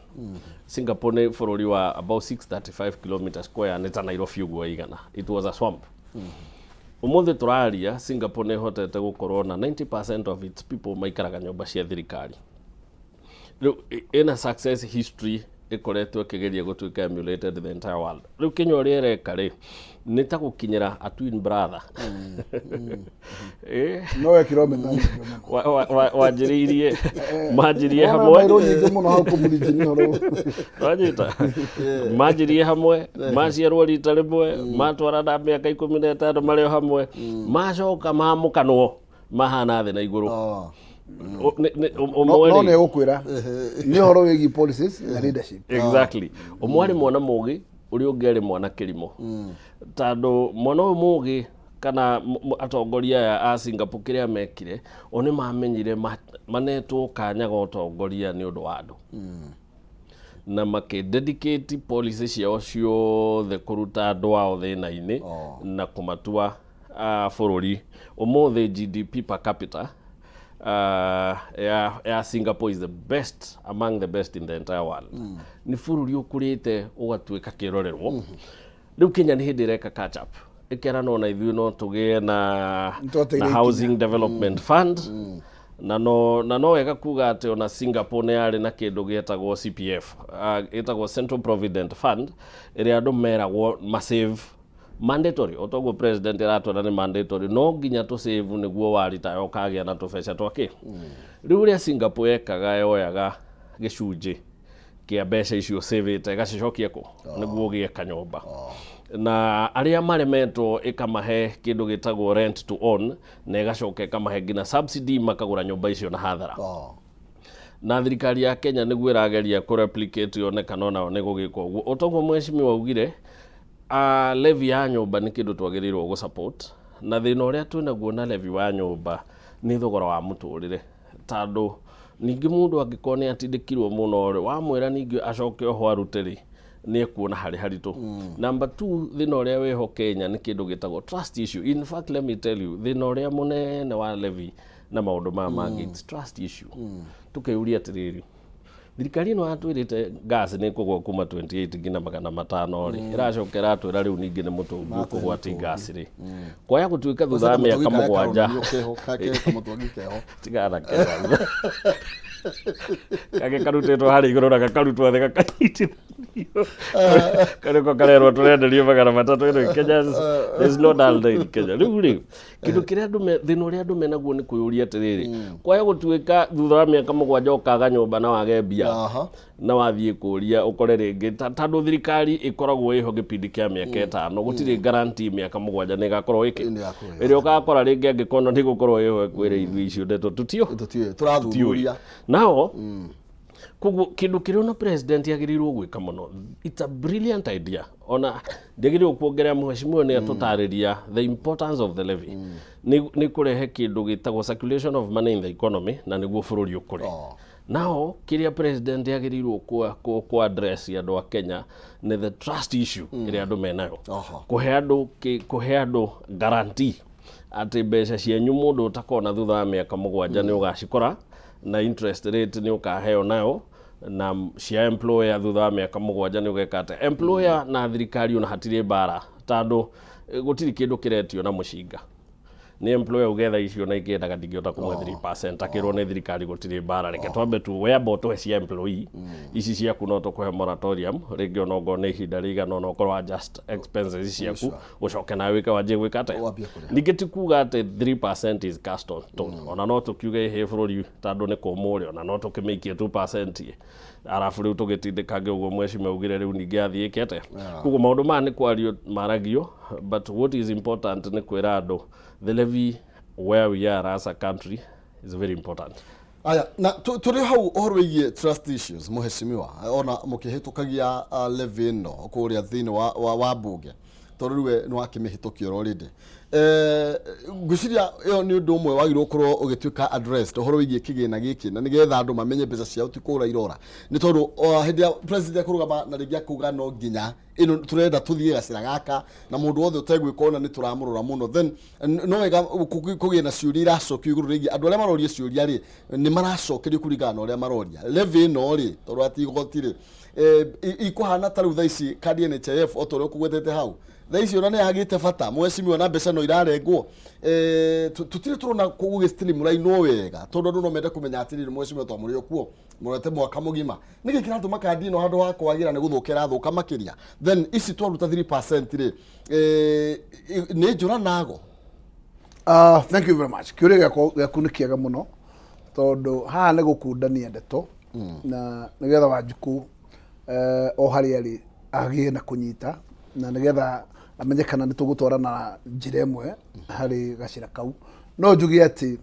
Singapore nĩ bũrũri wa about 635 kilometers square, nĩ ta Nairobi ũguo igana. It was a swamp. Ũmũthĩ tũraria, Singapore nĩ ĩhotete gũkorwo na 90% of its people maikaraga nyũmba cia thirikari. Rĩu ĩna success history ĩkoretwo ĩkĩgeria gũtuĩka emulated the entire world. Rĩu Kenya ũrĩa ĩreka rĩ, nĩ ta gũkinyĩra a twin brother. No wekirwo mĩta nyingĩ mũno. Wanjĩrĩirie manjĩrie Wona hamwe. Mbairũ nyingĩ mũno hau kũmũrinji nĩ ũhoro. Wanyita, manjirie hamwe, maciarwo rita rĩmwe, matwarana mĩaka 15 marĩ o hamwe, macoka mamũkanwo mahana thĩ na igũrũ. No Ũmwe no rĩ nĩ egũkwĩra nĩ ũhoro wĩgiĩ policies na leadership. Exactly. Ũmwe arĩ mwana mũgĩ, ũrĩa ũngĩ arĩ mwana kĩrimũ. Tondũ mwana ũyũ mũgĩ kana atongoria aya a Singapore, kĩrĩa mekire o nĩ mamenyire manetwo kanya ga ũtongoria nĩ ũndũ wa andũ, na makĩ dedicate policy ciao ciothe kũruta andũ ao thĩna-inĩ na kũmatua bũrũri. Ũmũthĩ GDP per capita ya Singapore is the best among the best in the entire world. Nĩ bũrũri ũkũrĩte ũgatuĩka kĩrorerwo. Rĩu Kenya nĩ hĩndĩ ĩreka catch up, ĩkera no na ithuĩ no tũgĩe na Nĩtwateire na ikinya. Housing development fund. Na no wega kuga atĩ ona Singapore nĩ yarĩ na kĩndũ gĩetagwo CPF, gĩtagwo Central Provident Fund, ĩrĩa andũ meragwo masave mandatory. O toguo president aratwĩra nĩ mandatory, no nginya tũ save nĩguo waritaya ũkagĩa na tũbeca twakĩ. Rĩu ũrĩa Singapore yekaga, yoyaga gĩcunjĩ kĩa mbeca icio savĩte ĩgacicokia kũ nĩguo ũgĩe kanyũmba, na arĩa maremetwo ĩkamahe kĩndũ gĩtagwo rent to own, na ĩgacoka ĩkamahe nginya subsidy makagũra nyũmba icio na hathara. Na thirikari ya Kenya nĩguo ĩrageria kũ replicate yone kana onao nĩ gũgĩka ũguo. O toguo mheshimiwa augire, levy ya nyũmba nĩ kĩndũ twagĩrĩirwo gũ support, na thĩna ũrĩa twĩnaguo na levy wa nyũmba nĩ thogora wa mũtũrĩre, tondũ ningĩ mũndũ angĩkorwo nĩ atindĩkirwo mũno rĩ, wamwĩra ningĩ acoke oho arute rĩ, nĩ ekuona harĩ haritũ. Number two, thĩna ũrĩa wĩho Kenya nĩ kĩndũ gĩtagwo trust issue. In fact, let me tell you, thĩna ũrĩa mũnene wa levy na maũndũ maya mangĩ, it's trust issue. Tũkeyũria atĩrĩrĩ, thirikari ĩno yatwĩrĩte gas nĩ ĩkũgwa kuma 28 nginya 500 rĩ, ĩracoka ĩratwĩra rĩu ningĩ nĩ mũtũngi ũkũgwa, ti gas rĩ, kwaya gũtuĩka thutha wa mĩaka 7 kamũtwangi keho. Tigana kega kage karutĩtwo harĩa igũrũ na gakarutwo thĩ gakanyitithanio, karĩko karerwo tũrenderio 300. Ĩno Kenya, there's no dull day in Kenya. Rĩu rĩ, kĩndũ kĩrĩa andũ thĩna ũrĩa andũ menaguo nĩ kwĩyũria atĩrĩrĩ, kwaya gũtuĩka thutha wa mĩaka 7 ũkaga nyũmba na wage mbia na wathiĩ kũria ũkore rĩngĩ tondũ thirikari ĩkoragwo ĩho gĩpindi kĩa mĩaka 5, gũtirĩ guarantee mĩaka 7 nĩ ĩgakorwo ĩkĩ Nĩ ĩgakorwo ĩrĩa ũgakora rĩngĩ angĩkorwo nĩ gũkorwo ĩho ĩkwĩre ithuĩ icio ndeto tutio Tũtiũĩ, tũrathuthuria. Nao koguo kĩndũ kĩrĩa ona president agĩrĩirwo gwĩka mũno, it's a brilliant idea, ona ndĩagĩrĩirwo kuongerera, mheshimiwa nĩ atũtarĩria the importance of the levy, nĩ kũrehe kĩndũ gĩtagwo circulation of money in the economy na nĩguo bũrũri ũkũre. Nao kĩrĩa president agĩrĩirwo ku address andũ a Kenya nĩ the trust issue ĩrĩa andũ menayo, kũhe andũ guarantee atĩ mbeca cianyu mũndũ ũtakona thutha wa mĩaka 7 nĩ ũgacikora na interest rate nĩ ũkaheo nayo, na cia employer thutha wa mĩaka 7 nĩ ũgeka atĩa. Employer na thirikari ona hatirĩ mbara, tondũ gũtirĩ kĩndũ kĩretio na mũcinga. Nĩ employer uge thaa icio na ingĩendaga ndingĩhota kũmwe 3% akĩrwo nĩ thirikari gũtirĩ mbara, reke twambe tu we amba ũtũhe cia employee, ici ciaku no tũkũhe moratorium rĩngĩ, ona okorwo nĩ ihinda rĩigana ona okorwo adjust expenses ciaku, ũcoke nawe wĩke wanjie gwĩka atĩa. Wambie kũrĩha. Ningĩ ti kuga atĩ 3% is cast on stone, ona no tũkiuge ĩhĩ bũrũri tondũ nĩ kũmũ rĩ, ona no tũkĩmĩikie 2% arabu rĩu tũgĩtindĩkange ũguo mheshimiwa augire rĩu ningĩ athiĩ ĩke atĩa. Koguo maũndũ maya nĩ kwario maragio, but what is important nĩ kwĩra andũ the levy, where we are as a country, is very important. Aya, na tũrĩ hau ũhoro wĩgiĩ trust issues, mũheshimiwa, ona mũkĩhĩtũkagia levy ĩno kũrĩa thĩinĩ wa bunge, tondũ rĩu we nĩ wakĩmĩhĩtũkia already, ngwĩciria ĩyo nĩ ũndũ ũmwe wagĩrĩirwo gũkorwo ũgĩtuĩka addressed, ũhoro wĩgiĩ kĩgĩna gĩkĩ, na nĩgetha andũ mamenye mbeca ciao ti kũra irora, nĩ tondũ hĩndĩ ya president akũrũgama na rĩngĩ akauga no nginya ĩno tũrenda tũthiĩ gacĩra gaka na mũndũ wothe ũtegwĩka ona nĩ tũramũrora mũno, then no wega kũgĩe na ciũria iracokio igũrũ rĩgiĩ andũ arĩa maroria ciũria rĩ, nĩ maracokerio kũringana na ũrĩa maroria. Levy ĩno rĩ, tondũ ati igoti rĩ, ikũhana ta rĩu thaa ici kandi NHIF, o ta ũrĩa ũkũgwetete hau, thaa ici ona nĩ yagĩte bata, mheshimiwa, na mbeca no irarengwo. Tũtirĩ tũrona gũgĩ streamline wega, tondũ andũ no mende kũmenya atĩrĩrĩ, mheshimiwa, twamũrĩ kuo mũrete mwaka mũgima, nĩkĩ kĩratũma kandi ĩno handũ ha kwagĩra nĩ gũthũka ĩrathũka makĩria? Then ici twaruta 3% rĩ, nĩ njũra nago. Thank you very much. Kĩũria gĩaku nĩ kĩega mũno, tondũ haha nĩ gũkundania ndeto na nĩgetha Wanjikũ o harĩa arĩ agĩe na kũnyita na nĩgetha amenye kana nĩ tũgũtwarana na njĩra ĩmwe harĩ gacĩra kau. No njuge atĩ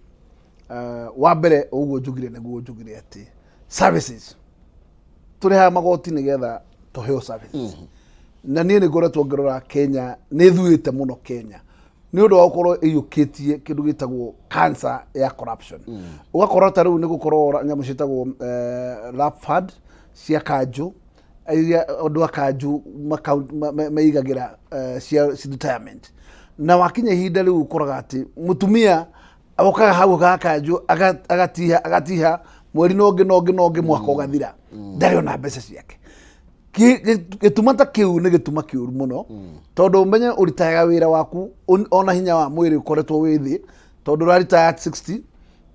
wa mbere, ũguo njugire nĩguo njugire atĩ services tũrĩhaga magoti nĩgetha tũheo services, na niĩ nĩ ngoretwo ngĩrora Kenya nĩ thuĩte mũno Kenya nĩ ũndũ wa gũkorwo ĩiyũkĩtie kĩndũ gĩtagwo cancer ya corruption. Ũgakora ta rĩu nĩ gũkorwo nyamũ ciĩtagwo lap fund cia kanjũ, iria andũ a kanjũ meigagĩra cia retirement, na wakinya ihinda rĩu ũkoraga atĩ mũtumia okaga hau ga kanjũ agatiha agatiha mweri na ũngĩ na ũngĩ na ũngĩ, mwaka ũgathira ndarĩ ona mbeca ciake. Gĩtuma ta kĩu nĩ gĩtuma kĩũru mũno, tondũ ũmenye ũritaga wĩra waku ona hinya wa mwĩrĩ ũkoretwo wĩ thĩ, tondũ ũraritaya at 60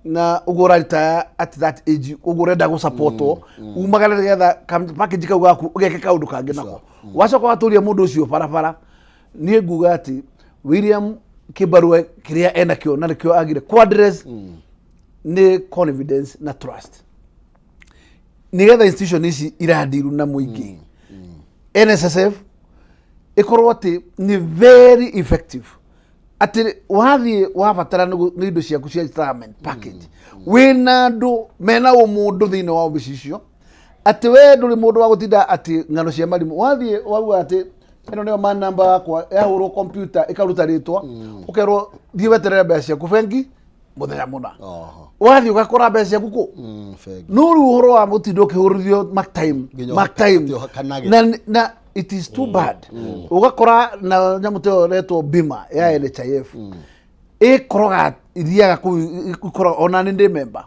na ũguo ũraritaya at that age, ũguo ũrenda gũsupportwo umagare nĩgetha package kau gaku ũgeke kaũndũ kangĩ nako, wacoka watũria mũndũ ũcio barabara. Niĩ nguga atĩ William kĩbarua kĩrĩa enakĩo na nĩkĩo agire ku address nĩ confidence na trust, nigetha institution ici iradiru na mũingĩ. NSSF ĩkorwo atĩ nĩ very effective, atĩ wathiĩ wabatara nĩ indo ciaku cia retirement package, wĩna andũ mena ũmũndũ thĩinĩ wa obici icio, atĩ we ndũrĩ mũndũ wa gũtinda atĩ ng'ano cia marimũ. Wathiĩ wauga atĩ ĩno nĩyo man number yakwa, yahũrwo computer ĩkaruta rĩtwa, ũkerwo thiĩ weterere mbeca ciaku bengi mũthenya mũna. Wathiĩ ũgakora mbeca ciaku kũ. Bengi. No rĩu ũhoro wa mũtindo ũkĩhũrithio mark time, Nginya mark time atĩ ũhakanage. Na it is too bad. Ũgakora na nyamũ ta ĩyo ĩretwo bima ya NHIF ĩkoroga ithiaga kũu ikoraga, ona nĩ ndĩ member,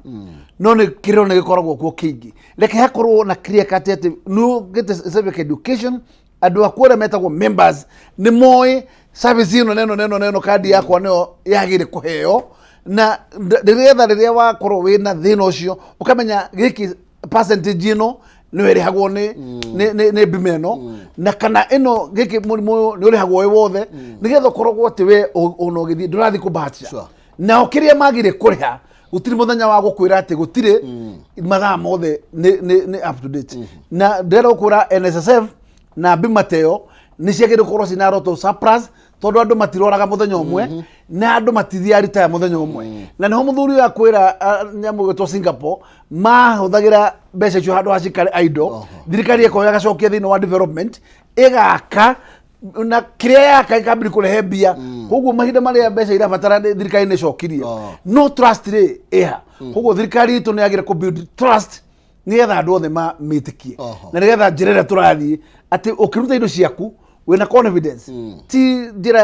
no nĩ kĩrĩro nĩ gĩkoragwo kuo kĩingĩ. Reke hakorwo na clear cut atĩ nĩ ũgĩte civic education, andũ aku arĩa metagwo members nĩ moĩ service ĩno neno neno neno, kandi yakwa nĩyo yagĩrĩ kũheo, na nĩgetha rĩrĩa wakorwo wĩna thĩna ũcio ũkamenya gĩkĩ percentage ĩno nĩyo ĩrĩhagwo nĩ bima ĩno, na kana ĩno gĩkĩ mũrimũ ũyũ nĩ ũrĩhagwo wĩ wothe, nĩgetha ũkoragwo atĩ we ona ũgĩthiĩ ndũrathiĩ kũbahatisha. Nao kĩrĩa magire kũrĩha, gũtirĩ mũthenya wa gũkwĩra atĩ gũtirĩ mathaa mothe nĩ up to date. Na ndĩrenda gũkwĩra NSSF na bima ta ĩyo nĩ ciagĩrĩire gũkorwo ciĩna lot of surplus, tondũ andũ matiroraga mũthenya ũmwe na andũ matithiaga retire mũthenya ũmwe. Na nĩho mũthuri ũyũ akwĩra nyamũ ĩgwĩtwo Singapore mahũthagĩra mbeca icio handũ ha cikare idle, thirikari ĩkoya ĩgacokia thĩinĩ wa development, ĩgaka na kĩrĩa yaka ĩkambĩrĩria kũrehe mbia. Koguo mahinda marĩa mbeca irabatara thirikari nĩ ĩcokirie. No trust rĩ ĩha? Koguo thirikari itũ nĩ yagĩrĩire kũ build trust nĩgetha andũ othe mamĩtĩkie na nĩgetha njĩra ĩrĩa tũrathiĩ atĩ ũkĩruta indo ciaku wĩna confidence, ti njĩra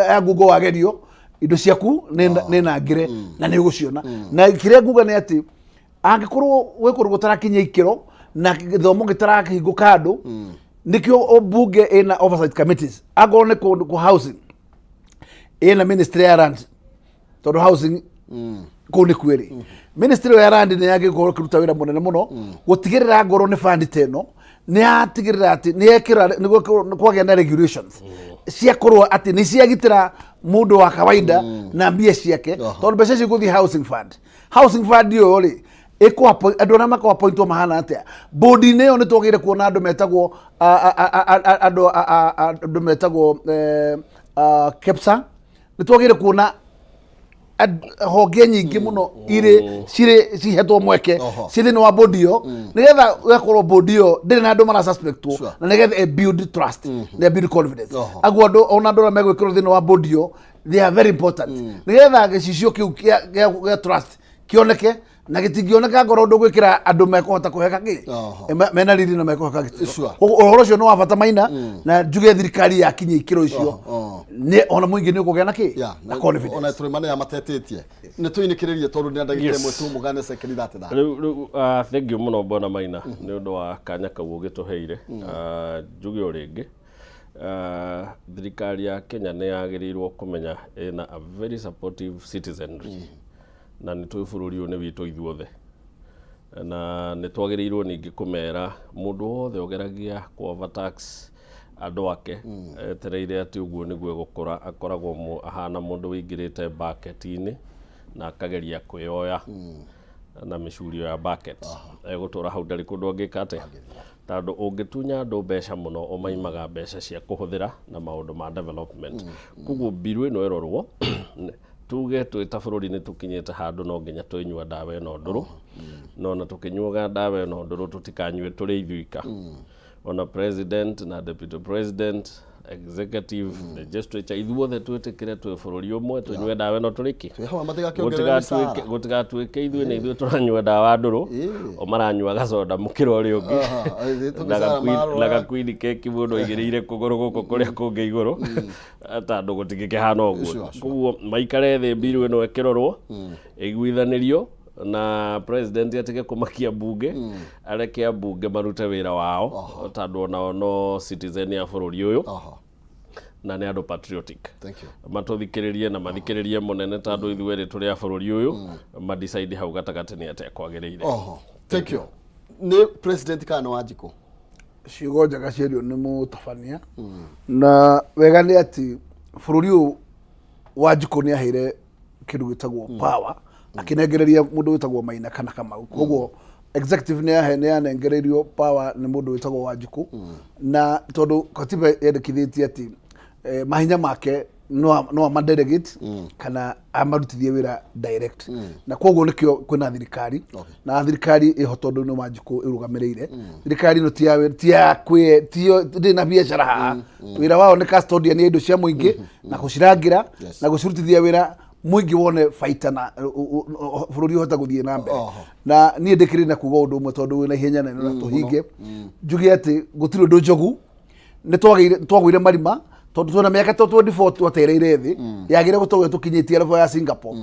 ya ngungo wagerio indo ciaku nĩ nangĩre na nĩ ũgũciona. Na kĩrĩa nguga nĩ atĩ angĩkorwo gwĩ kũndũ gũtarakinyia ikĩro na gĩthomo gĩtarakĩhingũka andũ, nĩkĩo bunge ĩna oversight committees. Angorwo nĩ kũndũ kũ housing, ĩna ministry ya lands. Tondũ housing kũu nĩ kwĩrĩ ministry ĩyo ya land nĩ yagĩrĩirwo gũkorwo ĩkĩruta wĩra mũnene mũno gũtigĩrĩra ngorwo nĩ fund ta ĩno nĩ yatigĩrĩra atĩ nĩ yekĩra nĩ kwagĩa na regulations ciakorwo atĩ nĩ ciagitĩra mũndũ wa kawaida na mbia ciake, tondũ mbeca icio igũthiĩ housing fund. Housing fund ĩyo rĩ, andũ arĩa makũ appointwo mahana atĩa board-inĩ ĩyo? Nĩ twagĩrĩire kuona andũ metagwo andũ metagwo KEPSA. Nĩ twagĩrĩire kuona honge nyingĩ mũno irĩ cirĩ cihetwo mweke ciĩ thĩinĩ wa board ĩyo, nĩgetha gũgakorwo board ĩyo ndĩrĩ na andũ mara suspectwo, na nĩgetha ĩ build trust na ĩ build confidence. Aguo andũ ona andũ arĩa megwĩkĩrwo thĩinĩ wa board ĩyo, they are very important, nĩgetha gĩcicio kĩu kĩa trust kĩoneke, na gĩtingĩoneka ngorwo ndũgwĩkĩra andũ mekũhota kũheka kĩ mena riri na mekũheka gĩtĩo. Koguo ũhoro ũcio nĩ wa bata, Maina, na njuge thirikari yakinyia ikĩro icio, nĩ ona mũingĩ nĩ ũkũgĩa na kĩ na confidence. Ona tũrĩ mana ya matetĩtie nĩ tũinĩkĩrĩrie tondũ nĩ ndagĩka ĩmwe tu mũgane cekeri thate tha. Rĩu thank you mũno, Bwana Maina, nĩ ũndũ wa kanya kau ũgĩtũheire. Njuge o rĩngĩ, thirikari ya Kenya nĩ yagĩrĩirwo kũmenya ĩna a very supportive citizenry, na nĩ tũĩ bũrũri ũyũ nĩ witũ ithuothe, na nĩ twagĩrĩirwo ningĩ kũmera mũndũ wothe ũgeragia kũ overtax andũ ake etereire atĩ ũguo nĩguo egũkũra, akoragwo ahana mũndũ wĩingĩrĩte bucket-inĩ na akageria kwĩyoya na mĩcurio ya bucket. Egũtũra hau, ndarĩ kũndũ angĩka atĩa, tondũ ũngĩtunya andũ mbeca mũno, ũmaimaga mbeca cia kũhũthĩra na maũndũ ma development. Koguo mbiru ĩno ĩrorwo, tuge twĩ ta bũrũri nĩ tũkinyĩte handũ no nginya twĩnyua ndawa ĩno ndũrũ, no na tũkĩnyuaga ndawa ĩno ndũrũ, tũtikanyue tũrĩ ithuika, ona president na deputy president, executive, legislature, ithuothe twĩtĩkĩre twĩ bũrũri ũmwe, tũnyue ndawa ĩno tũrĩ kĩ. Twĩ hamwe, matigakĩongerere mĩcara. Gũtigatuĩke ithuĩ nĩ ithuĩ tũranyua ndawa ndũrũ, o maranyua gacoda mũkĩra ũrĩa ũngĩ. Aha, ĩĩ, Na tũmĩcara marora. Na gakwini keki mũndũ aigĩrĩire kũgũrũ gũkũ kũrĩa kũngĩ igũrũ, tondũ gũtingĩkĩhana ũguo. Koguo maikare thĩ, mbiru ĩno ĩkĩrorwo, ĩiguithanĩrio, na president atige kũmakia mbunge, areke ambunge marute wĩra wao, tondũ onao no citizen ya bũrũri ũyũ na nĩ andũ patriotic. Thank you. Matũthikĩrĩrie na mathikĩrĩrie mũnene, tondũ ithuerĩ tũrĩ a bũrũri ũyũ, madecide hau gatagatĩ nĩ atĩa kwagĩrĩire. Oho. Thank you. Nĩ president kana nĩ Wanjikũ? Ciugo njega ciario nĩ mũtabania, na wega nĩ atĩ bũrũri ũyũ, Wanjikũ nĩ aheire kĩndũ gĩtagwo power, akĩnengereria mũndũ wĩtagwo Maina kana Kamau. Koguo executive nĩ yahe nĩ yanengereirio power nĩ mũndũ wĩtagwo Wanjikũ, na tondũ katiba yendekithĩtie atĩ mahinya make no ama delegate kana amarutithie wĩra direct, na koguo nĩkĩo kwĩna thirikari, na thirikari ĩho tondũ nĩ Wanjikũ ĩrũgamĩrĩire. Thirikari ĩno ti ya kwĩ tiyo, ndĩrĩ na biacara haha. Wĩra wao nĩ custodian ya indo cia mũingĩ na gũcirangĩra na gũcirutithia wĩra, mũingĩ wone baita na bũrũri ũhote gũthiĩ na mbere. Na niĩ ndĩkĩrĩ na kuga ũndũ ũmwe, tondũ wĩna ihenya nene na tũhinge, njuge atĩ gũtirĩ ũndũ njogu. Nĩ twagũire marima tondũ twĩna mĩaka ta 24 twatereire thĩ, yagĩrĩire gũtũgĩa tũkinyĩtie level ya Singapore.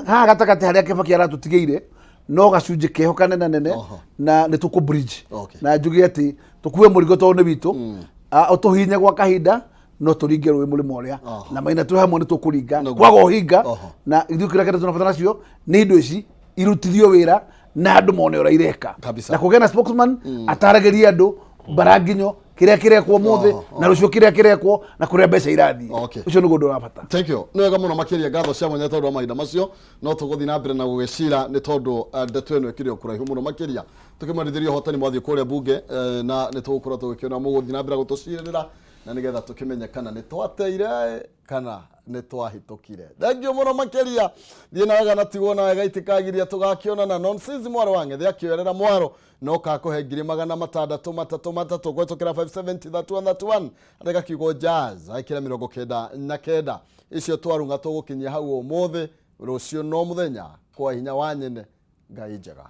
Haha gatagatĩ harĩa Kibaki aratũtigĩire no gacunjĩ keho kanene nene, na nĩ tũkũ bridge. Na njuge atĩ tũkue mũrigo tondũ nĩ witũ. Ũtũhinye gwa kahinda, no tũringe rũĩ mũrĩmo ũrĩa, na Maina twĩ hamwe nĩ tũkũringa kwaga ũhinga. Na ithuĩ kĩrĩa kĩrĩa tũnabatara nacio nĩ indo ici irutithio wĩra na andũ mone ũrĩa ireka, na kũgĩa na spokesman ataragĩrie andũ mbaranginyo kĩrĩa kĩrekwo mũthĩ na rũciũ kĩrĩa kĩrekwo na kũrĩa mbeca irathiĩ. Ũcio nĩguo ũndũ wa bata. Thank you. Nĩ wega mũno makĩria, ngatho cia mwanya tondũ wa mahinda macio. No tũgũthiĩ na mbere na gũgĩcira nĩ tondũ ndeto ĩno ĩkĩrĩ o kũraihu mũno makĩria. Tũkĩmarithĩria ũhotani mwathiĩ kũrĩa bunge, na nĩ tũgũkorwo tũgĩkĩona mũgũthiĩ na mbere gũtũcirĩrĩra, na nĩgetha tũkĩmenye kana nĩ twateire kana nĩ twahĩtũkire. Thank you mũno makĩria. Thiĩ na wega na tigwo na wega itikagiria tũgakĩonana. Nonsense mwaro wa ng'ethe akĩoerera mwaro no kakũhe 633 kũhetũkĩra 570 31 31, andĩka kiugo jazz, aikĩra 99. Icio twarunga tũgũkinyia hau ũmũthĩ, rũciũ no mũthenya kwa hinya wa nyene. Ngai njega.